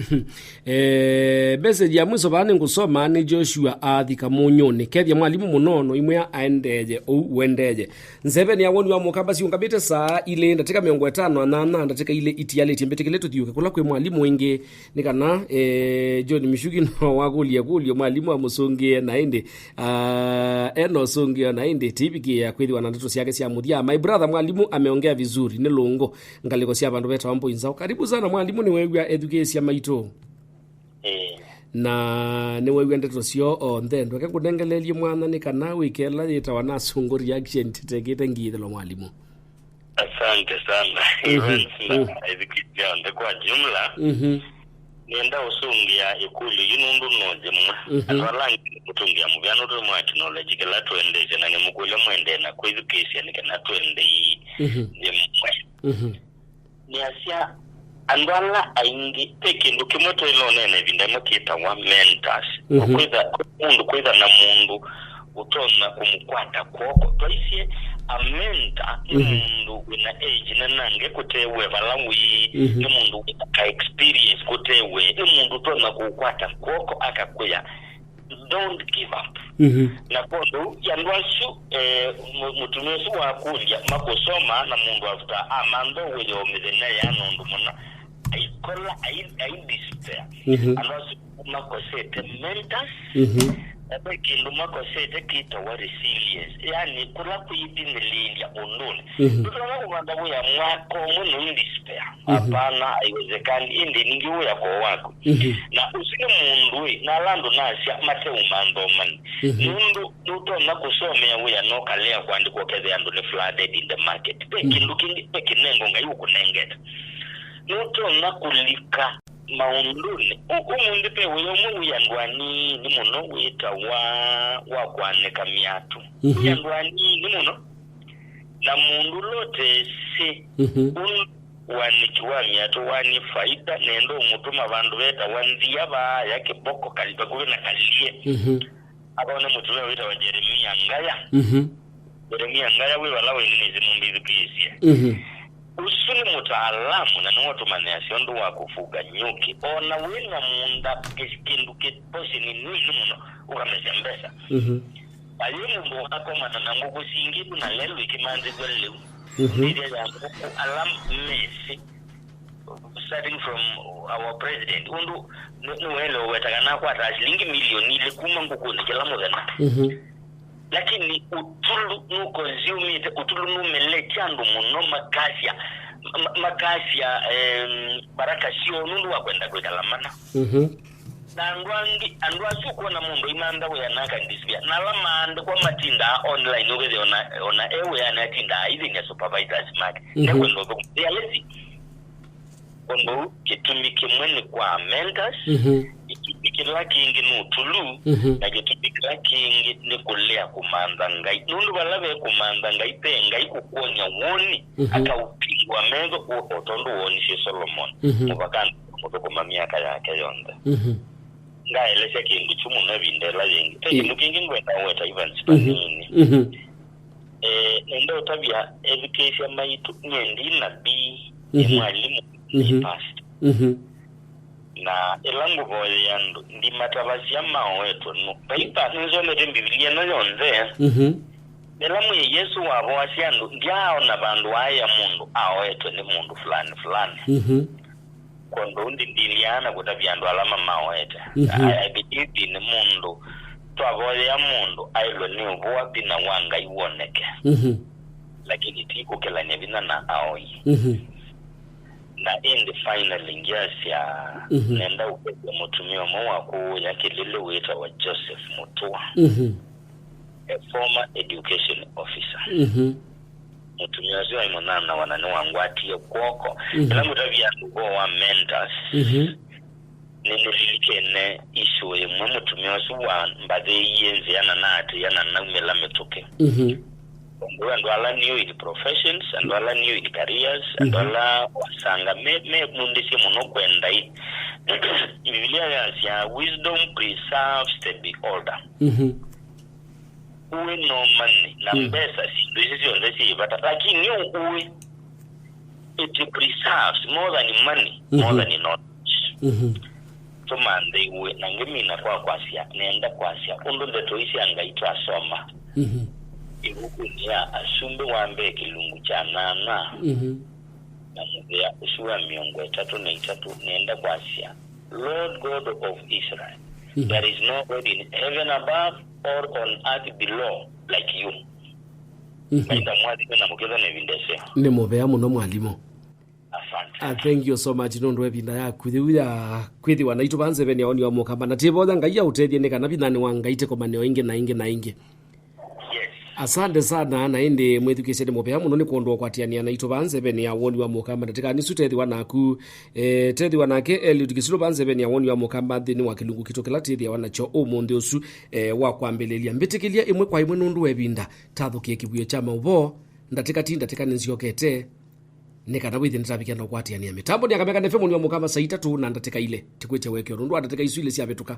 Eh, message ya mwiso vaa nĩngũsoma nĩ Joshua Athi Kamunyũnĩ. Kethya mwalimũ mũno, no imwĩa aendeye ũu ũendeye. Nzeveni ya woni wa Mũkamba siũngamĩte saa ilĩ ndatĩka mĩongo ĩtano na nyanya, ndatĩka ilĩ itialĩtye, mbĩtĩkĩle tũthiũke kũla kwĩ mwalimũ ĩngĩ, nĩ kana, eh, John Mishuki no wakũlya kũlyo mwalimũ amũsũngĩe na ĩndĩ, ah, ena ũsũngĩo na ĩndĩ tivikĩĩa kwĩthĩwa na ndeto syake sya mũthya. My brother, mwalimũ ameongea vizuri, nĩ lũngũ. Ngalĩko sya vandũ vetawa Mbũi Nzaũ. Karibu sana mwalimũ, nĩweew'a ethukĩĩsya maitũ. Ĩĩ. Na nĩweew'a ndeto syoo onthe. Ndweke ngũnengeleelye mwanya nĩ kana wĩkela yĩtawa na sũngũ reaction tĩtekĩte ngiĩthĩlwa mwalimũ. Asante sana. Mhm. Evans na Mhm. ethukĩĩsya onthe kwa jumla. Mhm. Nĩenda ũsũngĩa ĩkũlyo yu nũndũ no nzĩ mwe. Mhm. Andũ ala angĩ nĩmũtũngĩa mũvea nũndũ mwa technology kĩla tũendete, na nĩmũkũlya mwendee na kwĩthukĩĩsya nĩ kana twende ii Mhm. nzĩ mwe. Mhm. Nĩasya, andũ ala aingĩ, ve kĩndũ kĩmwe twaĩle ũneena ĩvinda ĩmwe kĩtawa mentors. Mhm. Kwĩtha, mũndũ kwĩtha na mũndũ ũtonya kũmũkwata kw'oko. Twaisye a mentor nĩ Mhm. mũndũ wĩna age nene nange kũte we vala wĩ, Mhm. nĩ mũndũ wĩna ka experience kũte we, nĩ mũndũ ũtonya kũkwata kw'oko akakwĩa, "Don't give up." Mhm. Na kwondũ ya andũ asu, eh, mu-, mũtumĩa ũsu wakũlya makũsoma na mũndũ after amantha wĩoo mĩthenya yana ũndũ mũna, aikola, ai-, ai despair. Mhm. Andũ asu makosete mentors, Mhm. na ve kĩndũ makosete kĩtawa resilience, yani kũla kwĩthing'ĩlĩĩlya ũndũnĩ. Mhm. Ndũtonya kũmantha wĩa mwaka ũmwe na ũi despair. Mhm. Hapana, haiwezekani. Ĩndĩ ningĩ wĩa ko waku. Mhm. Na ũsu nĩ mũndũ ĩ, na ala andũ nasya mateũmantha ũmanyi. Mhm. Nũndũ nũtonya kũsomea wĩa na ũkalea kũandĩkwa ũkethĩa andũ nĩ flooded in the market. Ve Mhm. kĩndũ kĩngĩ, ve kĩnengo Ngai ũkũnengete. Nũtonya kũlika maũndũnĩ. Ũ-, ũmũnthĩ ve wĩa ũmwe wĩ andũ anini mũno wĩtawa wa kũanĩka myatũ. Mhm. Wĩ andũ anini mũno. Na mũndũ ũla ũtesĩ Mhm. ũndũ ũanĩki wa myatũ wanyie faida, nenda ũmũtũma vandũ vetawa Nzia, vaaya Kĩvoko, kali vakuvĩ na Kalie. Mhm. Akaone mũtumĩa wĩtawa Jeremia Ngaya. Mhm. Jeremia Ngaya wĩ vala wĩ nĩnĩsĩ nũmbĩthukĩĩsye. Mhm. Ũsu nĩ mũtaalamu na nĩwe ũtũmanyĩasya ũndũ wa kũfuga nyũkĩ. O na wĩ na mũũnda kĩ-, kĩndũ kĩ portion nini mũno, ũkamesya mbesa. Mhm. Ayĩ mũndũ wakomana na ngũkũ singĩ tu na lelũ ĩkĩmanthĩw'a lĩu. Mhm. Ndĩthya ya ngũkũ ala mesĩ, starting from our president, ũndũ nĩ-, nĩwaĩle ũweta kana akwata silingi milioni ilĩ kuma ngũkũnĩ kĩla mũthenya. Mhm. Lakini ũtulu nũkonzyumĩte, ũtulu nũmelekya andũ mũno, makasya, ma-, makasya, em, baraka syoo nũndũ wa kwenda kwĩkala mana. Mhm. Na andũ angĩ, andũ asu ũkwona mũndũ aimantha wĩa na akandisipia, na ala maandĩkwa matindaa online, ũkethĩa ona, ona e wĩanĩ atindaa aithĩny'a supervisors make. Mhm. Nekwenda ũthũkũma. They are lazy. Ũndũ kĩtumi kĩmwe nĩ kwa mentors, Mhm. kĩtumi kĩla kĩngĩ nĩ ũtũlu, Mhm. na kĩtumi kĩla kĩngĩ nĩ kũlea kũmantha Ngai. Nũndũ vala ve kũmantha Ngai, ve Ngai kũkwony'a woni, Mhm. akaũpingwa metho, o, o tondũ woonisye Solomon, Mhm. mũvaka mũthũkũma myaka yake yonthe. Mhm. Ngaelesya kĩndũ kyu mũno ĩvinda ĩla yĩngĩ. Ve Ĩ- kĩndũ kĩngĩ ngwenda ũweta, Evans, Mhm. vanini. Mhm. Eh, nenda ũtavya ethukĩĩsya maitũ, nyie ndi nabii, nĩ Mhm. mwalimũ, nĩ Mhm. pastor. Mhm. Na ĩla ngũvoyea andũ, ndimatavasya maoetwe nũ. Vaipa, nĩnzomete Mbivilia ĩno yonthe. Mhm. Ĩla Mwĩai Yesũ wavoasya andũ, ndyaaona vandũ aĩa mũndũ aoetwe nĩ mũndũ fulani fulani. Mhm. Kwondũ ũu ndindilĩaa na kũtavya andũ ala mamaoete. Mhm. I, I believe in mũndũ, twavoyea mũndũ aĩlwe nĩ ũvũa vinya wa Ngai woneke. Mhm. Lakini ti kũkĩlany'a vinya na aoi. Mhm. Na ĩndĩ finally ngyasya, Mhm. nenda ũkethya mũtumĩa ũmwe wa kũũya Kĩlĩlĩ wĩtawa Joseph Mũtũa, Mhm. a former education officer. Mhm. Mũtumĩa ũsu aĩ mũnyanyawa na nĩwangwatie kw'oko. Mhm. Ĩla ngũtavya andũ ũvoo wa mentors, Mhm. nĩnĩlilikene issue ĩmwe mũtumĩa ũsu wambathĩĩie nzĩa na naatĩĩa na naumĩla mĩtũkĩ. Mhm. Ũndũ andũ ala new in professions, andũ ala new in careers, andũ Mhm. ala wasanga me, mevundĩsye mũno kwenda ĩ. Mbivilia yasya, "Wisdom preserves the beholder." Mhm. Ũĩ no money, na Mm. mbesa syĩndũ isu syonthe syĩ vata, lakini ũĩ, it preserves more than money, more Mhm. than knowledge. Mhm. Tũmanthe ũĩ, na ngĩmina kwa kwasya, nenda kwasya ũndũ ndeto ii sya Ngai twasoma Mhm. ĩvukunĩ ya Asumbĩ wa Mbee kĩlungu kya nyanya, Mhm. na mũvĩa ũsu wa mĩongo ĩtatũ na itatũ, nenda kwasya, Lord God of Israel, Mhm. there is no God in heaven above or on earth below like you. Mhm. Maitha mwathime na mũkethane ĩvinda ĩseo. Nĩ mũvea mũno, mwalimũ. Asante. Ah, thank you so much nũndũ wa ĩvinda yaku yĩu ya kwĩthĩwa naitũ vaa nzeveni ya Woni wa Mũkamba. Na twĩvoya Ngai aũtethye nĩ kana vinyanĩ wa Ngai tũkomane o ĩngĩ na ĩngĩ na ĩngĩ. Yes. Asante sana, na ĩndĩ mwĩthukĩĩsye nĩ mũvea mũno nĩ kwondũ wa kwatĩanĩa naitũ vaa nzeveni ya Woni wa Mũkamba. Ndatĩka nisu tethĩwa naku, eh, tethĩwa nake Eliud Kisilu vaa nzeveni ya Woni wa Mũkamba nthĩnĩ wa kĩlungu kitũ kĩla twĩthĩawa nakyo ũmũnthĩ ũsu, eh, wa kwambĩlĩlya. Mbĩtĩkĩlya ĩmwe kwa ĩmwe nũndũ wa ĩvinda, tathũkĩe kĩvuĩo kya maũvoo, ndatĩka ti ndatĩka nĩnzyokete, nĩ kana wĩthĩ nĩtavikĩa na ũkwatĩanĩa mĩtambo nĩ akameka nĩ Woni wa Mũkamba saa itatũ na ndatĩka ilĩ. Tĩkwĩtya wekeo nũndũ wa ndatĩka isu ilĩ syavĩtũka.